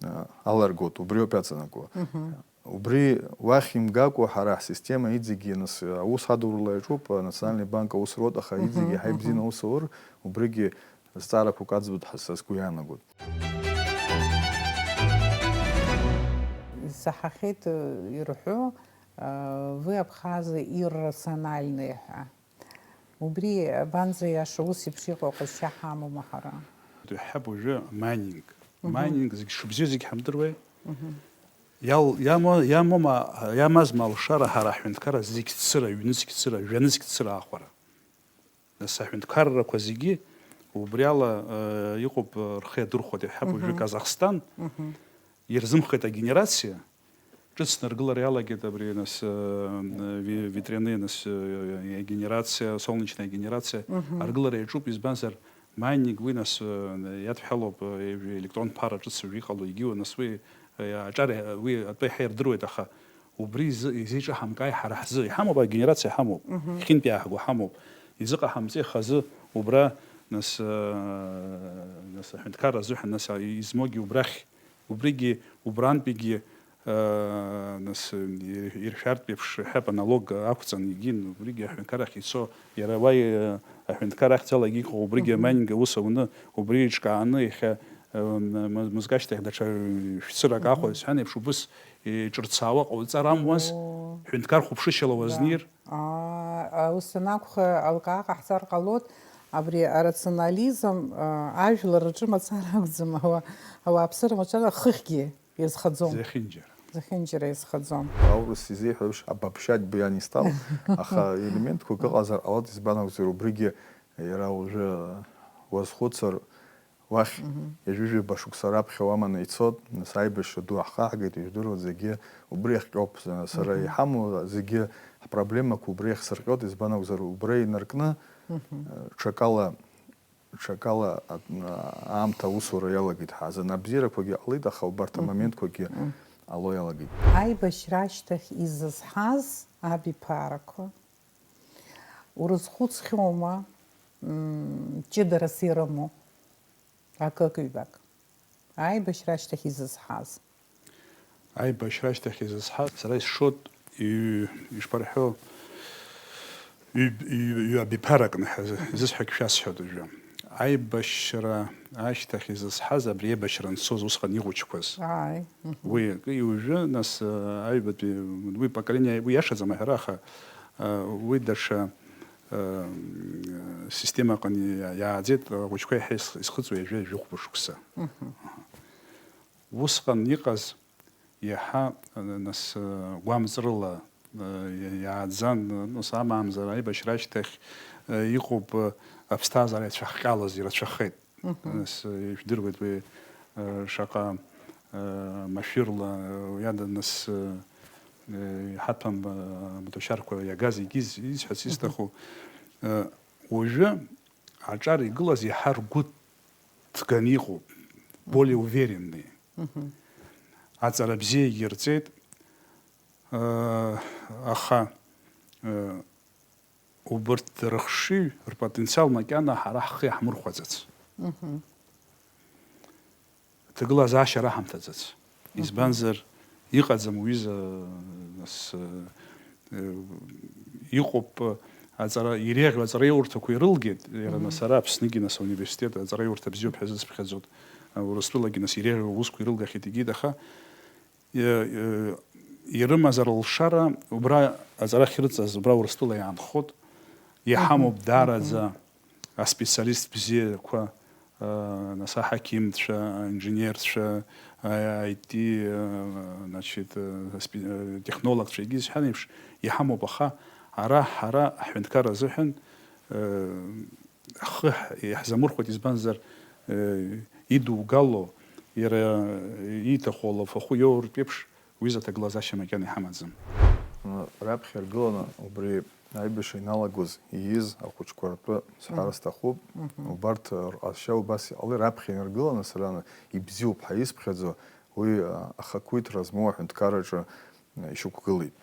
а, аларгоит, убриоуп иаҵанакуа. Мгм. Убри уахь имгакәа, ҳара ҳсистема иҵегьы нас, аус адурала иаҿуп, анациональный банк аус руеит, аха Мгм, иҵегьы ҳаи бзианы мгм. аус аур, убригьы зҵаарақәак аӡбоит ҳәа са сгәы иаанагоит. Исаҳахьеит, э, ирҳәо, э, вы абхазы иррациональные ҳәа. Убри абанӡа иаша ус еиԥш иҟоу ҟазшьа ҳамоума ҳара? Иҳәап уажәы майнинг. Мгм. Майнинг зегь шыбзиоу зегь ҳамдыруеи? Мгм. Иал-, иамо-, иамоума, иамазма алшара ҳара ҳҳәынҭқарра зегь цыра, ҩнызқь цыра, жәанызқь цыра аахәара? Нас аҳәынҭқаррақәа зегьы убри ала, э, иҟоуп, э, рхы иадырхәоит, иҳәап, уажәы Мгм. Казахстан Мгм. ирзымМгм. аргылара иаҿуп, избанзар, майнинг уи нас, э, иадҳәалоуп, э, электронтә ԥара ҿыц уажәы иҟало, егьиу, нас уи, э, аҿар, уи атәы иаҳа ирдыруеит, аха убри изы-, изеиҿаҳамкааи ҳара ҳзы? Иҳамоуп, агенерациа ҳамоуп, Мгм. хьынтә иааҳго ҳамоуп. Изыҟаҳамҵеи хазы убра, нас, э, нас аҳәынҭқарра азыҳәан, нас, а, измоугьы убрахь, убригьы, убрантәигьы, э, нас, э, ир-, иршәартә еиԥш, ҳәап, аналог ақәҵан, егьин, убригьы аҳәынҭқаррахь ицо, иара уа, э, аҳәынҭқар ахьӡалагьы иҟоу, убригьы Мгм. амайнинг аус ауны, убри еиҿкааны, иахьа, э, м-, м-, мызкы ашьҭахь даҽа шәцырак Мгм. аахәа, исҳәан еиԥш, убыс иҿырцаауа ҟауҵар амуаз, Оо. ҳәынҭқар хәаԥшышьала Да. уазнеир. Аа, ус анакәха, алкаа ҟаҳҵар ҟалоит, абри арационализм, аа, ажәлар рҿы мацара акәӡам, ауаа, ауааԥсыра мацара хыхьгьы иазхаӡом. Зехьынџьара. Зехьынџьара иазхаӡом. Аурыс изеиҳәо еиԥш, обобщать бы я не стал, аха елементқәак ыҟазар ҟалоит, избан акәзар, убригьы иара уажәы уазхәыцыр, Уахь Мгм. ҩажәижәаба шықәса раԥхьа уаманы ицот, нас аибашьра ду ҳхаҳгеит, ижәдыруа зегьы убри ахҟьоуп, сара Мгм. иҳамоу зегьы ҳпроблемақәа убри ахьсырҟьот, избан акәзар, убра инаркны, Мгм. э, ҽакала, ҽакала а-, аамҭа аусура иалагеит ҳазын. Абзиарақәагьы ҟалеит, аха убарҭ Мгм. амоментқәагьы Мгм. ало иалагеит. Аибашьра ашьҭахь изызҳаз абиԥарақәа урызхәыцхьоума, м, ҷыдарас ирымоу? Акык-ҩбак. Аибашьра ашьҭахь изызҳаз. Аибашьра ашьҭахь изызҳаз, сара исшоит, ҩ-, ишԥарҳәо, ҩ-, ҩ-, ҩ-, абиԥарак ныҳәа-, изысҳәагь шәасҳәоит уажәы. Аибашьра ашьҭахь изызҳаз, абри аибашьра анцоз усҟан ихәыҷқәаз. Ааи, мгм. Уи акы, уажәы, нас, аҩбатәи, уи поколение, уи иашаӡам аҳәара, аха, а, уи даҽа э, система аҟны иа-, иааӡеит, ахәыҷқәа иаҳа ис-, исхыҵуа ҩажәа жәохәба шықәса. Мгм. Усҟан иҟаз иаҳа, э, нас, э, гәамҵрыла, э, иа-, иааӡан, э, нас амаамзар аибашьра ашьҭахь, э, иҟоуп, э, аԥсҭазаара ицәахҟьалаз ирацәахеит. Нас, э, ижәдыруеит уи, э, шаҟа, э, машәырла, э, уи ада нас, э, э, иҳаҭәам, э, амаҭәашьарқәа иагаз егьиз, исҳәарц исҭаху, э, уажәы аҿар игылаз иаҳа ргәы ҭганы иҟоуп, более уверенные. Аҵара бзиагьы рҵеит, э, аха, э, убырҭ рыхшыҩ, рпотенциал макьана ҳара ҳхы иаҳмырхәаӡац. Ҭагылазаашьа раҳамҭаӡац. Избанзар, иҟаӡам уҩыза, нас, э, иҟоуп, э, аҵара, иреиӷьу аҵараиурҭақәа ирылгеит, иара нас ара Аԥсныгьы нас ауниверситет аҵараиурҭа бзиоуп ҳәа зысԥхьаӡоит. Э, Урыстәылагьы нас иреиӷьу аусқәа ирылгахьеит, егьит, аха э, э, ирымаз алшара, убра аҵара ахьрыҵаз, убра Урыстәыла иаанхот, иҳамоуп даараӡа аспециалист бзиақәа, э, нас аҳақьымцәа, аинженерцәа, а-, I T, э, значит, э, спе-, э, технологцәа, егьи зҳәан еиԥш, иҳамоуп, аха ара ҳара аҳәынҭқарра азыҳәан, э, ҳхы иаҳзамырхәоит, избанзар, э, идугало, иара ииҭаху алафахәы иоуртә еиԥш, уи изы аҭагылазаашьа макьана иҳамаӡам. Раԥхьа иргыланы убри аибашьра иналагоз, ииз ахәыҷқәа ртәы сҳәар сҭахуп. Убарҭ рҟазшьа убас иҟалеит, раԥхьа инаргыланы сара ибзиоуп ҳәа исԥхьаӡо, уи, а, ахақәиҭра змоу аҳәынҭқарраҿы ишьақәгылеит.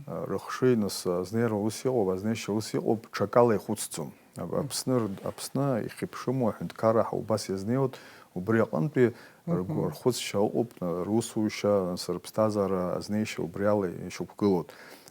Рыхшыҩ нас азнеира ус иҟоуп, азнеишьа ус иҟоуп, ҽакала ихәыцӡом. Ап-, Аԥсны р-, Аԥсны ихьыԥшыму аҳәынҭқарра ҳа убас иазнеиуеит, убри аҟынтәи ргәы, рхәыцшьа ыҟоуп, русушьа, нас рыԥсҭазаара азнеишьа убри ала ишьақәгылоит.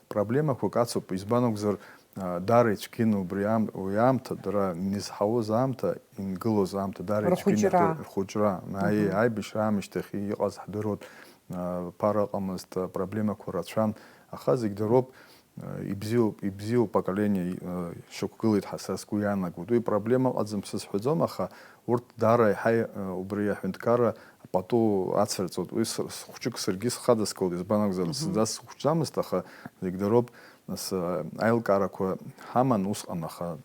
Проблемақәак ацуп, избан акәзар, а, даара ицәгьаны убри аам-, уи аамҭа, дара инызҳауаз аамҭа, ингылоз аамҭа даара ицәгьаны Рхәыҷра. Иаҳдыр-, рхәыҷра. Аи, Мгм. Аибашьра аамышьҭахь иҟаз ҳдыруеит, а, ԥара ыҟамызт, а, проблемақәа рацәан, аха зегь дыроуп, а, ибзиоуп, ибзиоу поколение, а, шьақәгылеит ҳәа са сгәы иаанагоит. Уи проблема ыҟаӡам сызҳәаӡом, аха урҭ даара еиҳа, а, убри аҳәынҭқарра пату ацырҵоит. Уи сыр-, хәыҷык саргьы схадаскылт, избан акәзар, Мгм. Зынӡа схәыҷӡамызт, аха зегь дыроуп, нас, а, аилкаарақәа ҳаман усҟан, аха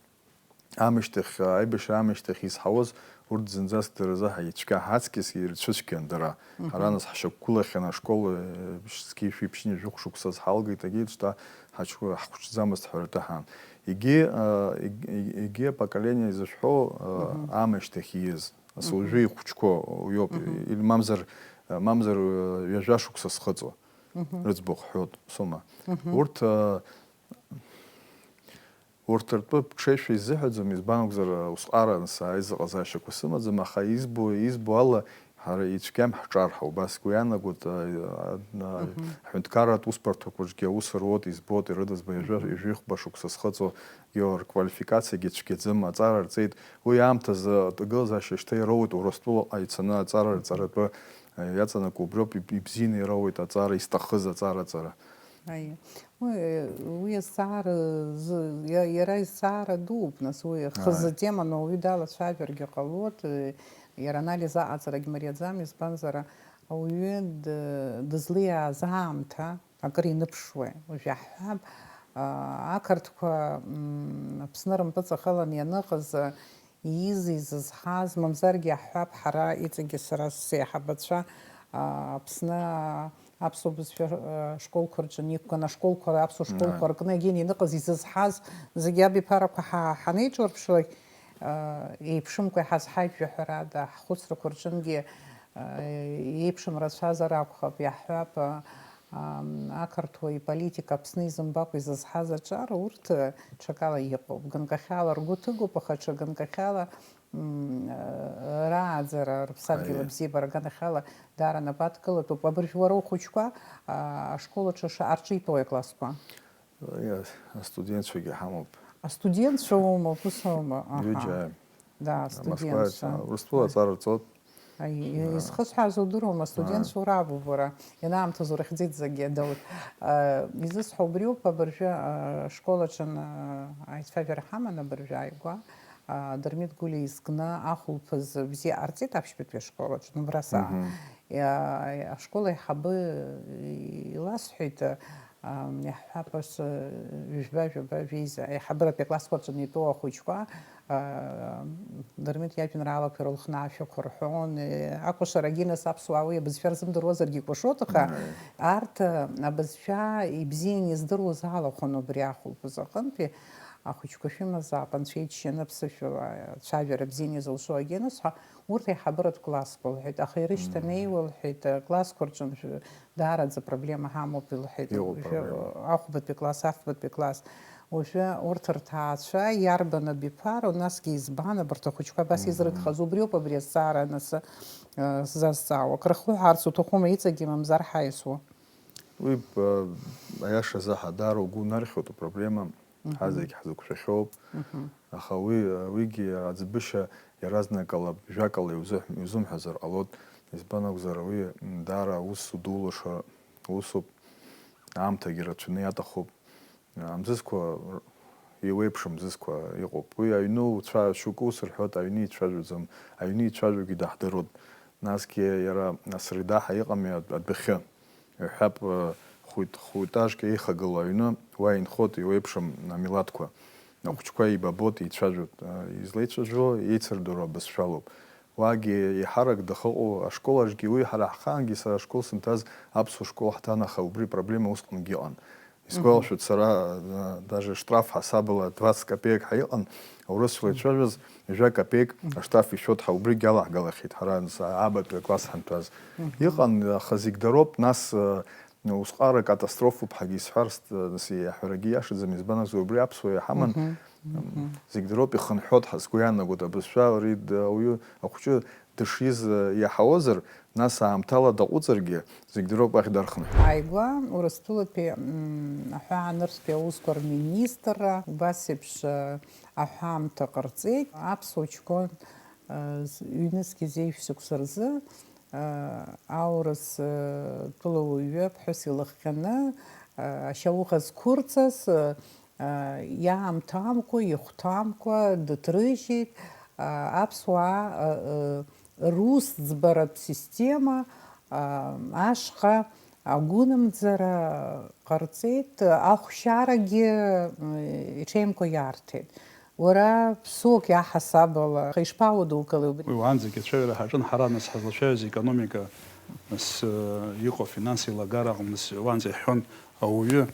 Аамышьҭахь, аибашьра аамышьҭахь изҳауаз урҭ зынӡаск дара рзы ҳаицәгьа, ҳаҵкьыс ирцәыцәгьан дара. Мгм. Ҳара нас ҳшьақәгылахьан ашкол, э, зқьи жәшәи ԥшьынҩажәи хәшықәса зҳалгеит, егьи шьҭа ҳаҽ-, ҳхәыҷӡамызт ҳәа ртәы ҳан. Егьи, э, ег-, ег-, егьи апоколение изышәҳәо, э, Мгм. Аамышьҭахь ииз, ас Мгм. Уажәы ихәыҷқәоу иоуп, Мгм. Или мамзар, э, мамзар, э, ҩажәа шықәса зхыҵуа Мгм. Рыӡбахә ҳҳәоит, соума. Мгм. Урҭ, э, Урҭ ртәы ԥҽеишәа изыҳәаӡом, избан акәзар, усҟара сааиз ҟазаашьақәа сымаӡам, аха избо, избо ала, ҳара ицәгьам ҳҿар ҳәа убас сгәы иаанагоит, а, а, а, Мгм. Ҳҳәынҭқарратә усбарҭақәаҿгьы аус руот, избот, ирыдызба ҩажәа, Мгм. Ҩажәихәба шықәса зхыҵуа, ио-, рквалификациагьы цәгьаӡам, аҵара рҵеит. Уи аамҭазы аҭагылазаашьа шьҭа ироуеит, Урыстәылаҟа ицаны аҵара Мгм. Рҵаратәы, а, иаҵанакуа убриоуп иб-, ибзианы ироуеит аҵара, изҭахыз аҵараҵара. Аиеи. Уи, уи азҵаара зы-, иа-, иара изҵаара дууп, нас, уи хазы Ааи. Теманы ауаҩы далацәажәаргьы ҟалоит, э, иара анализ аҟаҵарагь мариаӡам, избанзар, ауаҩы д-, дызлиааз аамҭа акыр иныԥшуеит. Уажә иаҳҳәап, а, ақырҭқәа, м, Аԥсны рымпыҵахалан ианыҟаз, а, ииз, изызҳаз, мамзаргьы иаҳҳәап, ҳара иҵегьы сара сеиҳабацәа, а, Аԥсны аԥсуа бызшәа, а, школқәа рҿы иқәган, ашколқәа, аԥсуа школқәа Ааи. Ркны егьин иныҟаз, изызҳаз зегьы абиԥарақәа ҳа-, ҳанеиҿурԥшлак, а, еиԥшымкәа иҳазҳаит жәаҳәарада, ҳхәыцрақәа рҿынгьы, а, еиԥшым рацәазар акәхап, иаҳҳәап, а, Ам, ақырҭуа иполитика Аԥсны изымбакәа изызҳаз аҿар, урҭ, э, ҽакала иҟоуп. Ганкахьала ргәы ҭыгоуп, аха ҽа ганкахьала, м, э, рааӡара, рыԥсадгьыл Аиеи. Абзиабара аганахьала даара нап адкылатәуп. Абыржә уара ухәыҷқәа, а, ашкол аҿы ша-, арҿитәуеи аклассқәа? Аиеи, астудентцәагьы ҳамоуп. Астудентцәа умоуп, ус аума? Аҳа. Ҩыџьа. Да, Москва, студентцәа. Урыстәыла Да. Аҵара рҵоит. Аи, Да. Изхысҳәааз удыруама, студентцәа Да. Урабуп уара, ианаамҭаз урыхьӡеит зегьы, Дауҭ. А, изысҳәо убриоуп, абыржәы, а, школ аҿы, а, аицәажәара ҳаман абыржәы ааигәа, а, Дырмит Гәлиа изкны ахәылԥаз бзиа ҟарҵеит аԥшьбатәи ашкол аҿы, убра саа. Мгм. Иа-, ашкол аиҳабы иласҳәеит, а, иаҳҳәап, ас, ҩажәба, жәаба, жәеиза, аиҳабыратәи аклассқәа рҿы итәоу ахәыҷқәа, Дырмит иажәеинраалақәа ирылхны ашәақәа рҳәон. Акәашарагьы нас аԥсуаа уи абызшәа рзымдыруазаргьы икәашоит, аха арҭ абызшәа ибзиан издыруаз алахәын убри ахәылԥаз аҟынтәи. Ахәыҷқәа шәымазаап, анцәа иџьшьаны аԥсышәала ацәажәара бзианы изылшо агьанысҳәа, урҭ аиҳабыратә классқәа лҳәеит, аха ирышьҭанеиуа лҳәеит, аклассқәа рҿы даараӡа проблема ҳамоуп, илҳәеит. Иҟоуп проблема. Ахәбатәи класс, афбатәи класс. Уажәы урҭ рҭаацәа иарбан абиԥароу, насгьы избан абарҭ ахәыҷқәа абас изрыгхаз? Убриоуп абри азҵаара анасы, э, сзазҵаауа. Акрыхлуҳәаарц уҭахума, иҵегьы мамзар ҳаисуа? Уи, э, аиашазы ҳадара угәы унархьуеит апроблема, ҳазегь ҳзықәшәахьоуп. Аха уи, уигьы аӡбышьа иаразнакала, жәакала иузыҳә-, иузымҳәазар ҟалоит. Избан акәзар, уи даара аус удулаша усуп, аамҭагьы рацәаны иаҭахуп. Амзызқәа р-, еиуеиԥшым мзызқәа иҟоуп. Уи аҩны уцәа-, шьоукы ус рҳәоит, аҩны ицәажәаӡом, аҩны ицәажәогьы даҳдыруеит. Насгьы иара асреда ҳәа иҟами адәахьы. Иҳәап, хәит-, хәитажк еихагылоу аҩны, уа инхоит еиуеиԥшым амилаҭқәа. Ахәыҷқәа еибабоит, еицәажәоит. Излеицәажәо, еицырдыруа абызшәалоуп. Уагьы еиҳарак дахыҟоу, ашкол аҿгьы уи, ҳара ҳхаангьы, сара ашкол санҭаз аԥсуа школ ҳҭан, аха убри проблема усҟангьы ыҟан. Исгәалашәоит сара, даже штраф ҳасабала двадцать копеек ҳәа иҟан, аурысшәала ицәажәоз, ҩажәа копеек аштраф ишәоит ҳәа убригь алаҳгалахьеит, ҳара абатәи акласс ҳанҭәаз. Иҟан, аха зегь дароуп, нас, усҟара катастрофоуп ҳәагьы исҳәарц, нас иаҳәарагьы иашаӡам, избан акәзар, убри аԥсуа иаҳаман. Зегь дароуп, ихынҳәуеит ҳәа сгәы иаанагоит, абызшәа ари д-, ауаҩы ахәыҷы дышиз, э, иаҳауазар, нас аамҭала даҟәыҵыргьы, зегь дроуп уахь дархынҳәуеит. Ааигәа Урыстәылатәи, м, аҳәаанырцәтәи аусқәа рминистрра убас еиԥш, э, аҳәаамҭа ҟарҵеит. Аԥсуа ҷкәын, э, з-, ҩнызқьи зеижә шықәса рзы, э, аурыс, э, тәылауаҩы ԥҳәыс илыхҟьаны, э, ашьауӷа зқәырҵаз, э, иаамҭамкәа, ихәҭамкәа дыҭрыжьит, аԥсуаа русӡбаратә система ашҟа агәынамӡара ҟарҵеит, ахәшьарагьы иҽеимкәа иарҭеит. Уара ԥсуак иаҳасабала, аха ишԥаудукылеи убри? Уи уаанӡагьы ацәажәара ҳаҿын ҳара, нас ҳазлацәажәоз аекономика, нас, э, иҟоу афинанс еилагара аҟны, нас уаанӡа иҳәон ауаҩы.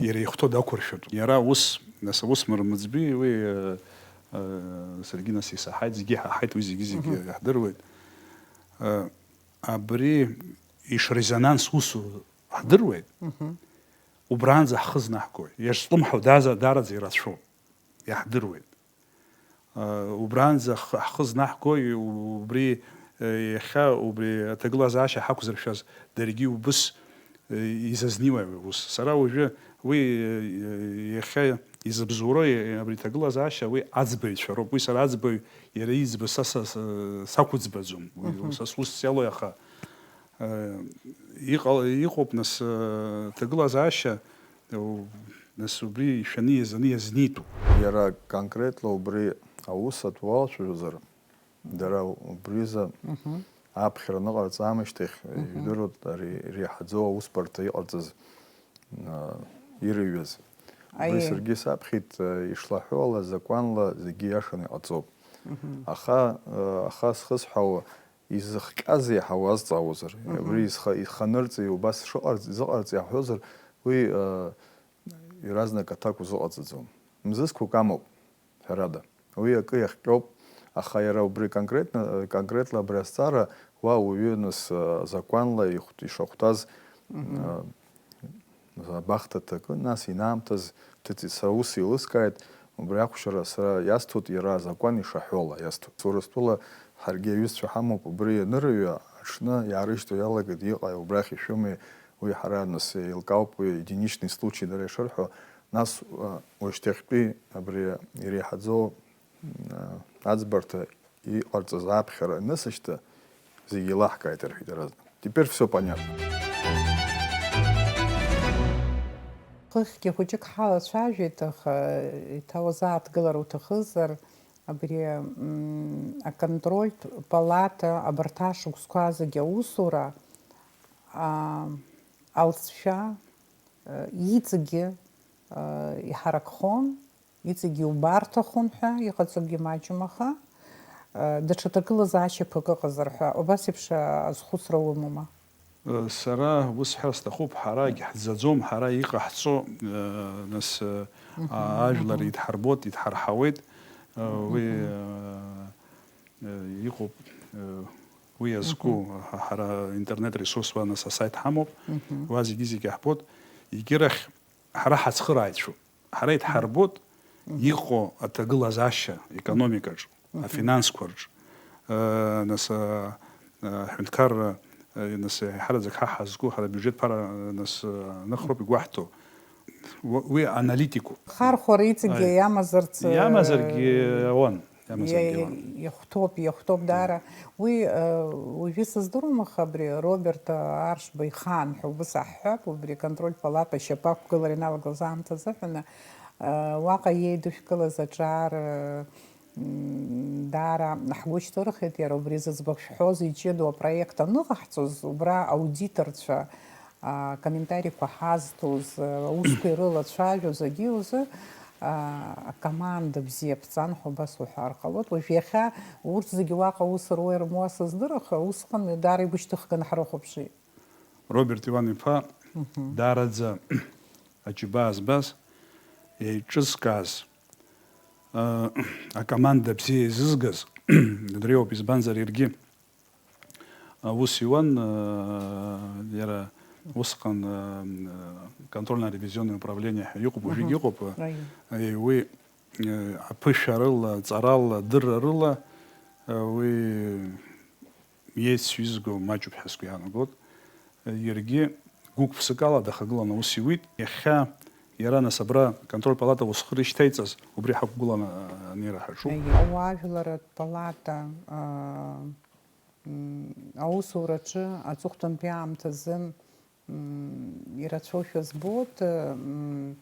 Иара ихәҭоу дақәыршәатәуп. Иара ус, нас, аус мармыӡбеи уи, э, э, саргьы нас исаҳаит, зегьы иҳаҳаит, уи зегьы-зегьы иаҳдыруеит. Э, абри ишрезонанс усу ҳдыруеит. Убранӡа ҳхы знаҳгоит. Иазҿлымҳау даза-, даараӡа ирацәоуп. Иаҳдыруеит. Убранӡа х-, ҳхы знаҳгои, убри, иахьа убри аҭагылазаашьа ҳақәзыршәаз даргьы убыс изазнеиуеи аус? Сара уажәы уи, иахьа изыбзоуроу абри аҭагылазаашьа уи аӡбаҩцәа роуп. Уи сара аӡбаҩ, иара иӡбаз са, са, са, сақәыӡбаӡом. Уи са сусс иалоу, аха, иҟал-, иҟоуп, нас, аҭагылазаашьа Нас убри ишәаны иазаны иазнеитәуп. Иара конкретла убри аус атәы уалацәажәозар, дара убризы аԥхьара аныҟарҵа аамышьҭахь, ижәдыруеит ари иреиҳаӡоу аусбарҭа иҟарҵаз, а, ирыҩуаз. Убри саргьы саԥхьеит, а, ишлаҳәо ала, закәанла зегьы иашаны иҟаҵоуп. Аха, а, аха схысҳәаауа, изыхҟьаз еиҳа уазҵаауазар, абри изха-, иханырҵеи убас шыҟарҵ-, изыҟарҵеи ҳҳәозар, уи, а, иаразнак аҭак узыҟаҵаӡом. Мзызқәак амоуп, ҳәарада. Уи акы иахҟьоуп, аха иара убри конкретно, конкретла абри азҵаара уа уаҩы нас, а, закәанла ихәт-, ишахәҭаз, а, абахҭа ҭакы, нас инаамҭаз ҭыҵит. Сара ус еилыскааит, убри ахәшьара сара иасҭоит, иара азакәан ишаҳәо ала иасҭоит. Урыстәыла ҳаргьы аҩызцәа ҳамоуп, убри ианырҩа аҽны иаарышьҭуа иалагеит, иҟаи убрахь ишәымеи, уи ҳара нас еилкаауп, уи единичный случай дара ишырҳәо, нас, уа-, уажәшьҭахьтәи абри иреиҳаӡоу, а, аӡбарҭа иҟарҵаз аԥхьара анысышьҭа, зегьы еилаҳкааит, рҳәеит иаразнак. Теперь всё понятно. Хыхьгьы хәыҷык ҳалацәажәеит, аха еиҭа уазааҭгылар уҭахызар, абри, м, аконтрольтә палата абарҭ ашықәсқәа зегьы аусура, а, алҵшәа, а, иҵегьы, а, иҳаракхон. Иҵегьы иубарҭахом ҳәа иҟаҵогьы маҷым, аха, э, даҽа ҭагылазаашьақәак ыҟазар ҳәа, убас еиԥш, э, азхәыцра умоума? Э, сара ус ҳәар сҭахуп, ҳара егьҳӡаӡом, ҳара иҟаҳҵо, э, нас, э, Мгм, а-, ажәлар мгм. идҳарбоит, идҳарҳауеит, э, уи, Мгм. э, э, иҟоуп, э, уи иазку, Мгм. ҳа-, ҳара интернет ресурс уа, нас асайт ҳамоуп, Мгм. уа зегьы-зегьы ҳбот, егьырахь ҳара ҳацхырааҩцәоуп. Ҳара идҳарбот Мгм. иҟоу аҭагылазаашьа економикаҿ, Мгм. афинансқәа рҿ, э, нас, э, э, аҳәынҭқарра, э, нас, еиҳараӡак ҳа ҳазку, ҳара абиуџьеҭ ԥара, э, нас, э, аныхроуп игәаҳҭо. Уа-, уи аналитикуп. Хархәара иҵегьы Аи. иамазарц, э, Иамазаргьы ауан. Иамазаргьы Иа-, ауан. иахәҭоуп, иахәҭоуп даара. Уи, э, уажәы сыздыруам, аха абри Роберт Аршба ихаан ҳәа убыс аҳҳәап, убри аконтрольтә палата ашьапы ақәгылара иналагоз аамҭазы ҳәаны, э, уаҟа иеидышәкылаз аҿар, э, м, даара ҳгәы шьҭырхит, иара убри зыӡбахә шәҳәоз иҷыдоу апроект аныҟаҳҵоз, убра аудиторцәа, акомментариқәа ҳазҭоз, аусқәа ирылацәажәоз, егьи узы, акоманда бзиа ԥҵан ҳәа убас уҳәар ҟалоит. Уажә иахьа урҭ зегьы уаҟа аус руа ирымуа сыздыр, аха усҟан даара игәышьҭыхганы ҳрыхәаԥшит. Роберт Иван-иԥа Мгм. даараӡа аџьабаа збаз, еиҿызкааз, а, акоманда бзиа изызгаз дреиуоуп, избанзар, иаргьы аус иуан, э, иара усҟан, э, контрольно-ревизионное управление ҳәа иҟоуп, уажәыгь Мгм. иҟоуп, э, Аиеи. э, уи, э, аԥышәарыла, ҵарала, дыррарыла, э, уи иеицҩызго маҷуп ҳәа сгәы иаанагоит. Э, иаргьы гәык-ԥсыкала дахагылан аус иуит. Иахьа иара, нас, абра контрольтә палата усхыр ишьҭаиҵаз, убри ҳақәгыланы, э, анеира ҳаҿуп. Аиеи. Ауаажәларратә палата, э, М, аусураҿы аҵыхәтәантәи аамҭазы, м, ирацәоушәа збоит, м,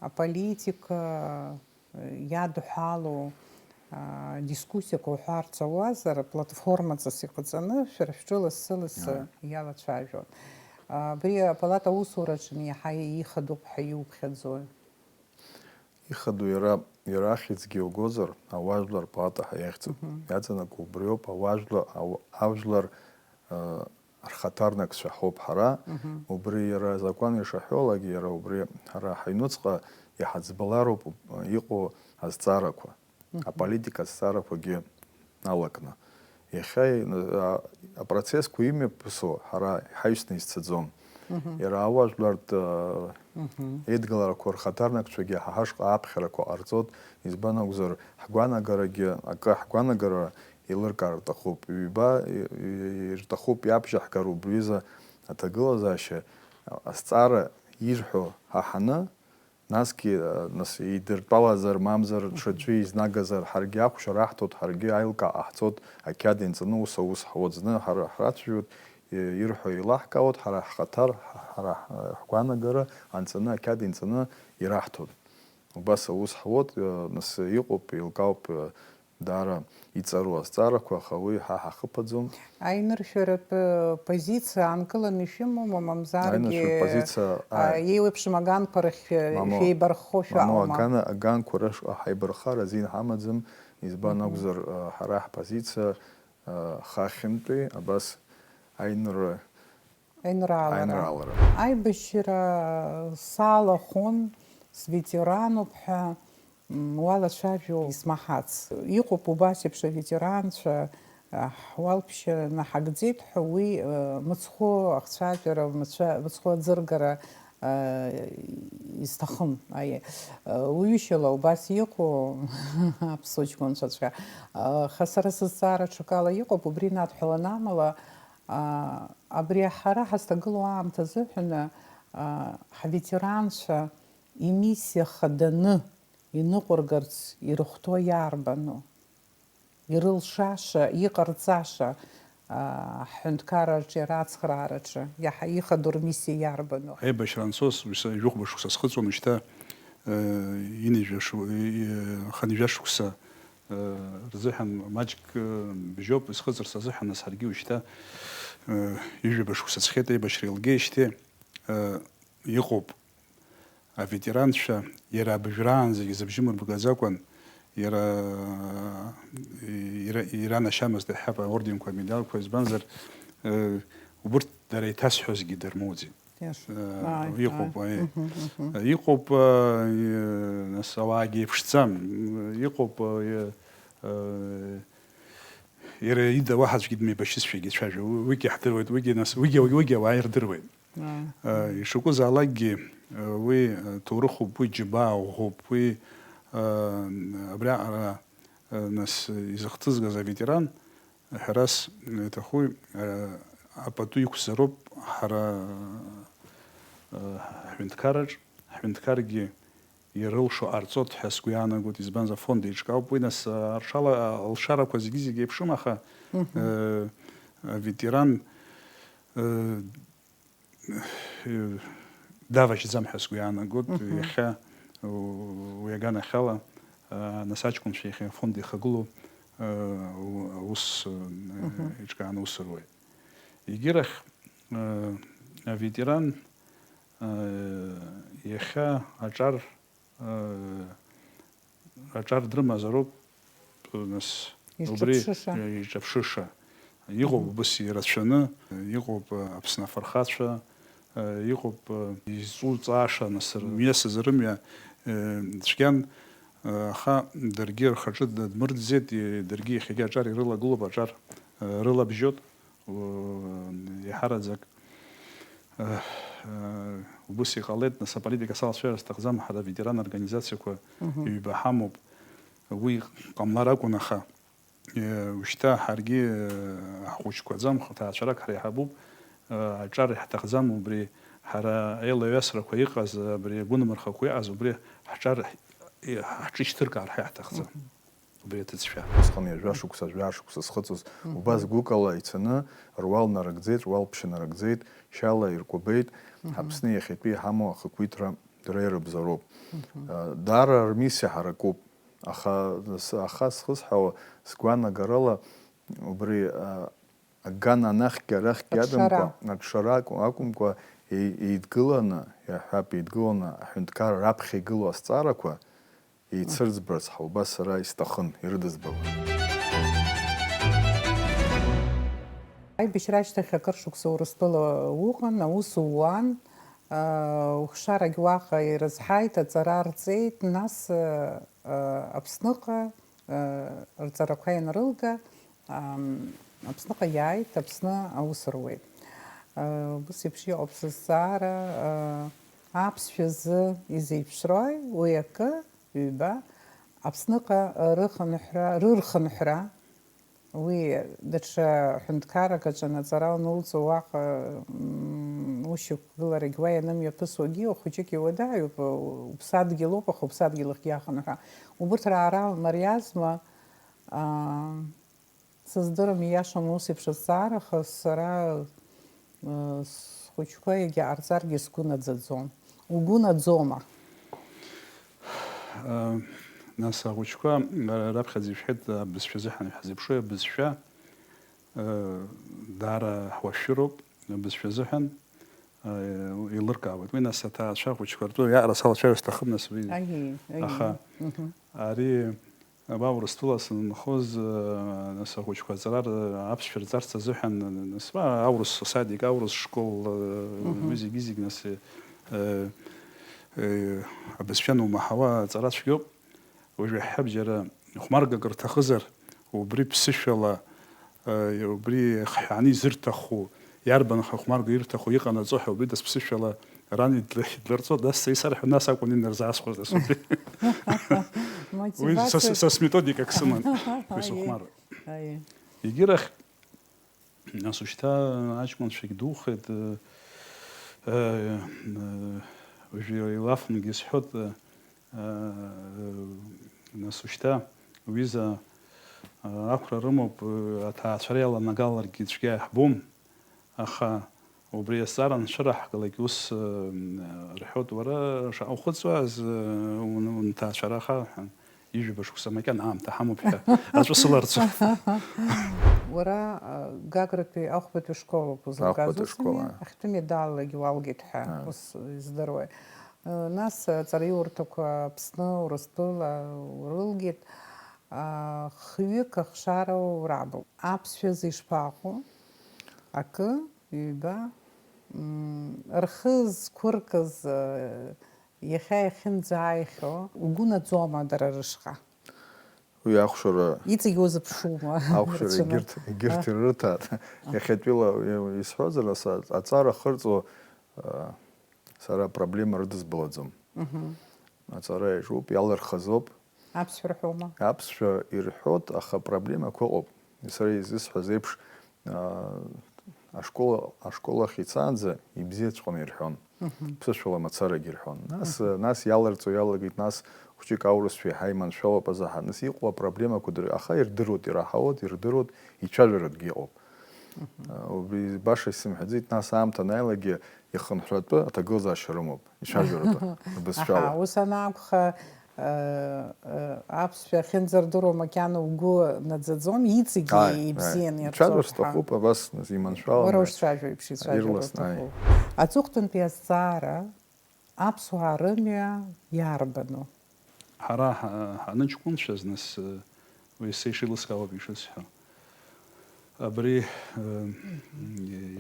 аполитика, э, иадҳәалоу, а, дискуссиақәа уҳәарц ауазар, платформаҵас иҟаҵаны, шәара шәҿы лассы-лассы Ааи. иалацәажәон. А, абри апалата аусураҿы иаҳа ихадоуп ҳәа иуԥхьаӡои? Ихадоу иара, иара ахьӡгьы иугозар, ауаажәлар палата ҳәа иахьӡуп. Мгм. Иаҵанакуа убриоуп, ауаажәлар, ау-, аужәлар, э, рхаҭарнакцәа ҳоуп ҳара. Мгм. Убри иара азакәан ишаҳәолагьы, иара убри ҳара ҳаҩнуҵҟа иҳаӡбалароуп, э, иҟоу азҵаарақәа. Мгм. Аполитика азҵаарақәагьы алакны. Иахьа, а, апроцессқәа имҩаԥысуа ҳара иҳаҩсны изцаӡом. Мгм. Иара ауаажәлартә, а, Мгм. еидгыларақәа рхаҭарнакцәагьы ҳа ҳашҟа аԥхьарақәа ҟарҵоит, избан акәзар, ҳгәаанагарагьы акы ҳгәаанагара еилыркаар рҭахуп. Ҩба, и-, и-, ирҭахуп иабжьаҳгар убри аҩыза аҭагылазаашьа, азҵаара ирҳәо ҳаҳаны, Насгьы, нас, идыртәалазар, мамзар, ҽаӡәы изнагазар, ҳаргьы ахәшьара аҳҭоит, ҳаргьы аилкаа ҟаҳҵоит, ақьаад инҵаны ус аус ҳуеит, зны ҳара ҳрацәажәоит, ирҳәо еилаҳкаауеит, ҳара ҳхаҭар, ҳара ҳгәаанагара анҵаны, ақьаад инҵаны ираҳҭоит. Убас аус ҳуеит, нас, иҟоуп, еилкаауп, Даара иҵару азҵаарақәа, аха уи ҳа ҳахыԥаӡом. Аиныршәаратә позициа аанкыланы ишәымоума, мамзаргьы, Аиныршәаратә позициа, а, ааи. еиуеиԥшым аганқәа рахь, э, Мамоу, шәеибарххо мамоу, шәаҟоума? аган-, аганқәа рышҟа ҳаибархар азин ҳамаӡам, избан Мгм. акәзар, а, ҳара ҳпозициа, а, хахьынтәи, абас аинры-, Аинраалара. Аинраалара. Аибашьра салахәын, светерануп ҳәа, м, уалацәажәо исмаҳац. Иҟоуп убас еиԥш аветеранцәа, а, ҳуалԥшьа наҳагӡеит ҳәа, уи, э, мыцхәы ахцәажәара, мыцәа-, мыцхәы аӡыргара, э, изҭахым. Аиеи. Э, уҩышьала убас иҟоу аԥсуа ҷкәынцәаҵәҟьа. Аха сара сызҵаара ҽакала иҟоуп, убри инадҳәалан амала, А, абри ҳара ҳазҭагылоу аамҭа азыҳәан, а, ҳветеранцәа имиссиа хаданы иныҟәыргарц ирыхәҭоу иарбану? Ирылшаша, иҟарҵаша, а, ҳҳәынҭқарраҿы, иара ацхраараҿы иаҳа ихадоу рмиссиа иарбану? Аибашьра ансоз, уи са жәохәба шықәса схыҵуан, уажәшьҭа, э, ҩынҩажәа шу-, э, хынҩажәа шықәса Рзыҳәан маҷк бжьоуп исхыҵырц азыҳәан, нас ҳаргьы уажәшьҭа ҩажәаба шықәса ҵхьеит аибашьра еилгеижьҭеи, иҟоуп аветеранцәа иара абыжәраанӡагьы зыбжьы мырбгаӡакәан, иара, иара, иранашьамызт иаҳҳәап аорденқәа, амедалқәа, избанзар, э, убырҭ дара иҭазҳәозгьы дырмоуӡеит. Иаша. Э, Ааи, иҟоуп, ааи. Аи. Мгм, мгм. Э, иҟоуп, э, и-, нас, ауаагьы еиԥшӡам. Иҟоуп, э, э, иара ида уаҳа аӡәгьы дмеибашьызшәагьы ицәажәо. Уигьы ҳдыруеит, уигьы, нас, уигьы, уигьы ауаа ирдыруеит. Ааи. Э, ишакәызаалакгьы, э, уи, э, ҭоурыхуп, уи џьабаа ӷәӷәоуп, уи, э, абриаҟара, э, нас, изыхҭызгаз аветеран, ҳәарас иаҭаху, э, апату иқәзароуп ҳара, э, ҳҳәынҭқарраҿ, ҳҳәынҭқаргьы ирылшо ҟарҵоит ҳәа сгәы иаанагоит, избанзар, афонд еиҿкаауп, уи нас, э, аршала-, алшарақәа зегьы-зегьы еиԥшым, аха, Мгм. э, аветеран, э, э, давашьӡам ҳәа сгәы иаанагоит. Мгм. Иахьа, у-, уи аганахьала, а, нас аҷкәынцәа иахьа афонд ихагылоу, а, у-, аус, а, Мгм. еиҿкааны аус руеит. Егьирахь, а, аветеран, а, иахьа аҿар Э, аҿар дрымазароуп, нас, убри Иҿаԥшыша. Иҿаԥшыша. Иҟоуп Мгм. убыс ирацәаны, иҟоуп, э, Аԥсны афырхацәа, э, иҟоуп, э, изҵуҵааша, нас, р-, мҩа сызрымҩа, э, цәгьан, э, аха даргьы рхаҿы дадмырӡӡеит, и-, даргьы иахьагьы аҿар ирылагылоуп, аҿар, э, рылабжьоит. Иаҳараӡак, э, э, убыс иҟалеит, нас аполитика салацәажәар сҭахӡам, ҳара аветеран организациақәа Мгм. ҩба ҳамоуп. Уи ҟамлар акәын, аха, э, ушьҭа ҳаргьы, э, ҳхәыҷқәаӡам, ҭаацәарак ҳара иҳабуп, э, аҿар иаҳҭахӡам, убри ҳара аилаҩасрақәа иҟаз, абри агәынамырхақәа иҟаз, убри ҳҿар ҳ-, ҳҿы ишьҭыркаар ҳәа иаҳҭахӡам. Мгм. Убри аҭыӡшәа. Усҟан ҩажәа шықәса, жәаа шықәса зхыҵуаз, Мгм. убас гәыкала ицаны, руал нарыгӡеит, руал ԥшьа нарыгӡеит, шьала иркәабеит, Мгм. Аԥсны иахьатәи иҳамоу ахақәиҭра дара ирыбзароуп. Мгм. А, даара рмиссиа ҳаракуп. Аха, с-, аха схысҳәаауа, сгәанагарала, убри, а, аган анахьгьы арахьгьы Аҽшара. адамкәа, аҽшара акәымкәа, еи-, еидгыланы, иаҳҳәап, еидгыланы аҳәынҭқарра раԥхьа игылоу азҵаарақәа, еицырӡбарц ҳәа убас сара исҭахын, ирыдызбалон. Аибашьра ашьҭахь акыр шықәса Урыстәыла уҟан, аус ууан, аа, ухшарагь уаҟа ирызҳаит, аҵара рҵеит, нас, аа, Аԥсныҟа, аа, рҵарақәа ианрылга, ам, Аԥсныҟа иааит, Аԥсны аус руеит. Ус еиԥш иҟоуп сызҵаара, аԥсшәа азы изеиԥшрои уи акы, ҩба, Аԥсныҟа рыхынҳәра, рырхынҳәра, уи даҽа ҳәынҭқаррак аҿы анаҵара анылҵо, уаҟа, м, ушьақәгыларагь уа ианымҩаԥысуагьы, ухәыҷык иуадаҩуп, уԥсадгьыл ауп, аха уԥсадгьыл ахьгьы ахынҳәра. Убырҭ раара мариазма, аа, Сыздырам, ииашам ус еиԥш азҵаара, аха сара, э, схәыҷқәа иагьа ҟарҵаргьы сгәы наӡаӡом. Угәы наӡома? Э, нас ахәыҷқәа, э, раԥхьаӡа ишәҳәеит, абызшәа азыҳәан ҳзеиԥшуи, абызшәа, э, даара ҳуашәшәыроуп, абызшәа азыҳәан. Еилыркаауеит. Уи нас аҭаацәа ахәыҷқәа ртәы иаҟара салацәажәо сҭахым, нас уи. Аиеи, аиеи. Аха Мгм. ари, уа Урыстәыла санынхоз, нас ахәыҷқәа аҵара р-, аԥсшәа рҵарц азыҳәан, нас уа аурыс садик, аурыс школ, Мгм. уи зегьы-зегь, нас, э, э, абызшәа анумаҳауа аҵара цәгьоуп. Уажәы ҳҳәап, џьара хәмаргак рҭахызар, убри ԥсышәала, э, убри хҳәааны изырҭаху, иарбан хахәмарга ирҭаху, иҟанаҵо ҳәа убри дас ԥсышәала ран идла-, идлырҵо, дас са исарҳәо, нас акәын инарзаасхәаз, нас убри. Уи са, Мотивациа. Са сметодикак сыман, уи Аиеи. Сыхәмар. Аиеи. Егьирахь, Нас ушьҭа аҷкәынцәагь духеит, э, э, э, уажәы илафынгьы сҳәоит, э, э, нас ушьҭа уҩыза, э, ақәра рымоуп, э, аҭаацәара иаланагаларгьы цәгьа иаҳбом, аха убри азҵаара анцәыраҳгалак ус, э, рҳәоит, уара шаҟа ухыҵуаз, э, ун-, унҭаацәараха ҳәа. Ижәба шықәса макьана аамҭа ҳамоуп ҳәа аҵәы сыларҵо. Уара, а, Гагратәи ахәбатәи школоуп узыргаз Ахәбатәи ус школ, ами? А. Ахьтәы медаллагь уалгеит ҳәа А. ус издыруеит. Нас аҵараиурҭақәа Аԥсны, Урыстәыла урылгеит, хҩык ахшара урабуп. Аԥсшәазы ишԥаҟоу? Акы, ҩба, рхы зқәыркыз, иахьа иахьынӡааихьоу, угәы наӡома дара рышҟа? Уи ахәшара, иҵегь уазыԥшума? Ахәшара егьырҭ, егьырҭ ирырҭааит. Иахьатәила исҳәозар, ас аҵара ахырҵо, сара апроблема рыдызбалаӡом. Аҵара иаҿуп, иалырхызоуп. Аԥсшәа рҳәома? Аԥсшәа ирҳәоит, аха апроблемақәа ыҟоуп. Сара изысҳәаз еиԥш, ашкол, ашкол ахь ицаанӡа ибзиаҵәҟьаны ирҳәон. Ԥсышәала мацарагьы ирҳәон. Нас, нас иаларҵо иалагеит, нас хәҷык аурысшәа иаҳа иманшәалоуп азаҳа. Нас иҟоу апроблемақәа дыр-, аха ирдыруеит, ираҳауеит, ирдыруеит, ицәажәаратәгьы ыҟоуп. Убри баша исымҳәаӡеит, нас аамҭа анааилакгьы ихынҳәратәы аҭагылазаашьа рымоуп, ицәажәаратәы, рбызшәала. Аҳа, ус анакәха, аԥсшәа ахьынӡардыруа макьана угәы наӡаӡом, иҵегьы ибзианы иарҵоит ҳәа. Ицәажәар сҭахуп, абас иманшәаланы. Уара ушцәажәо еиԥш ицәажәар уҭахуп. Аҵыхәтәантәи азҵаара, аԥсуаа рымҩа иарбану? Ҳара ҳа-, ҳаныҷкәынцәаз, нас, уи са ишеилыскаауа ауп ишысҳәо. Абри,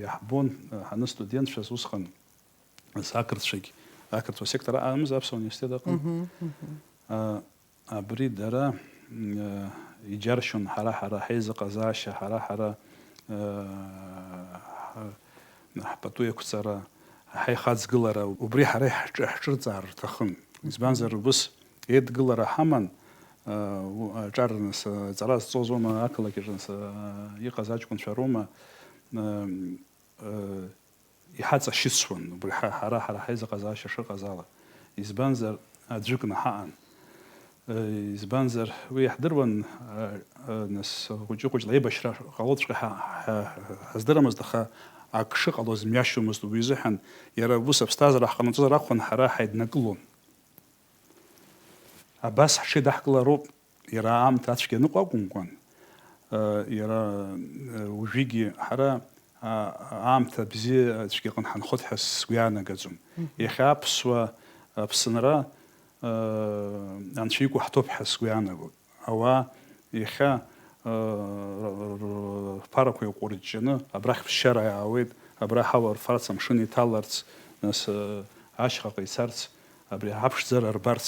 иаҳбон, ҳаныстудентцәаз усҟан, нас ақырҭцәагь, ақырҭуа сектор аҟамыз, аԥсуа университет аҟын. Абри дара, иџьаршьон ҳара-ҳара ҳаизыҟазаашьа, ҳара-ҳара, ҳпату еиқәҵара, ҳаихаҵгылара, убри ҳара иаҳҿы-, ҳҿырҵаар рҭахын. Избанзар, убыс еидгылара ҳаман, аҿар, нас, аҵара зҵоз ума, ақалақь аҿы, нас, иҟаз аҷкәынцәа роума, иҳаҵашьыцуан, убри ҳа-, ҳара, ҳара ҳаизыҟазаашьа шыҟаз ала. Избанзар, аӡәыкны ҳаҟан. Избанзар, уи иаҳдыруан, нас, хәыҷы-хәыҷла аибашьра ҟалоҵәҟьа ҳа-, ҳа-, ҳаздырамызт, аха ак шыҟалоз мҩашьомызт, уи изыҳәан иара ус аԥсҭазаара ҳҟанаҵозар акәхон, ҳара ҳаиднакылон. Абас ҳҽеидаҳкылароуп, иара аамҭа ацәгьа аныҟоу акәымкәан, иара, уажәыгьы ҳара, аамҭа бзиа цәгьаҟны ҳанхоит ҳәа сгәы иаанагаӡом. Иахьа аԥсуа Аԥсынра, анцәа ику ҳҭоуп ҳәа сгәы иаанагоит. Ауаа иахьа, рԥарақәа иҟәырҷҷаны абрахь ԥсшьара иаауеит, абра ҳауа рфарц, амшын иҭаларц, нас, ашьхаҟа ицарц, абри аԥшӡара рбарц,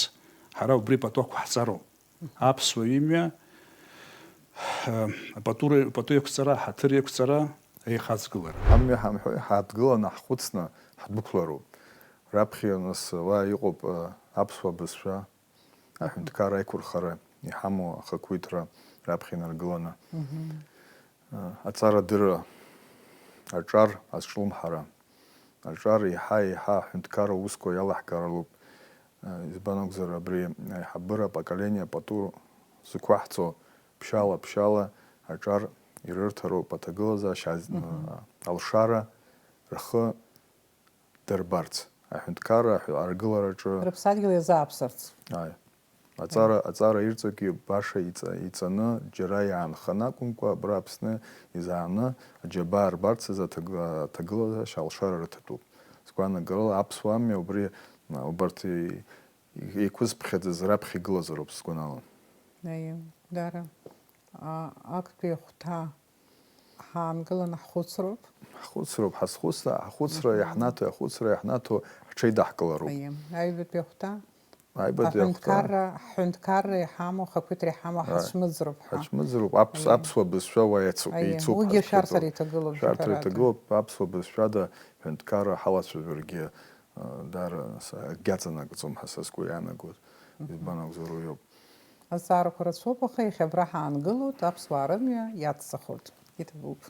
ҳара убри пату ақәҳҵароуп. Аԥсуа имҩа, апату, апату еиқәҵара, аҳаҭыр еиқәҵара, аихаҵгылара. Амҩа ҳамҳәои, ҳааҭгыланы, ҳхәыцны, ҳдәықәлароуп. Раԥхьа нас уа иҟоуп, аԥсуа бызшәа, аҳәынҭқарра аиқәырхара иҳамоу ахақәиҭра раԥхьа инаргыланы. Аҵарадырра, аҿар азҿлымҳара, аҿар еиҳа-еиҳа аҳәынҭқарра аусқәа иалаҳгар алоуп. Избан акәзар, абри аиҳабыра апоколение пату зықәаҳҵо ԥшьаала-ԥшьаала аҿар ирырҭароуп аҭагылазаашьа аз-, алшара рхы дырбарц, аҳәынҭқарра аҳәа-, аргылараҿы. Рыԥсадгьыл иазааԥсарц. Ааи. Аҵара, аҵара ирҵогьы баша иҵа-, иҵаны, џьара иаанханы акәымкәа, абра Аԥсны изааны аџьабаа рбарц азы аҭаг-, аҭагылазаашьа алшара рыҭатәуп. Сгәаанагарала, аԥсуа амҩа убри, убарҭ и-, и-, еиқәызԥхьаӡаз раԥхьа игылазароуп, сгәанала. Аиеи, даара. А, актәи ахәҭа ҳаангыланы ҳхәыцроуп. Ҳхәыцроуп, ҳазхәыцра, ҳхәыцра Мгм. иаҳнаҭо, ахәыцра иаҳнаҭо ҳҽеидаҳкылароуп. Аиеи, аҩбатәи ахәҭа. Аҩбатәи ахәҭа. Аҳәынҭқарра, ҳҳәынҭқарра иҳамоу, ахақәиҭра иҳамоу Аиеи. ҳацәмыӡроуп ҳәа. Ҳацәмыӡроуп, аԥс-, Аиеи. аԥсуа бызшәа уа иацуп, Аиеи, еицуп уигьы ҳазшәырҵо. Шәарҭара иҭагылоуп, Шәарҭара ҳәарада. Иҭагылоуп, аԥсуа бызшәада ҳәынҭқарра ҳалацәажәаргьы, а, даара са-, акгьы аҵанакӡом ҳәа са сгәы иаанагоит. Мгм. Избан акәзар, уиоуп. Азҵаарақәа рацәоуп, аха иахьа абра ҳаангылоит, аԥсуаа рымҩа иацҵахоит. Иҭабуп.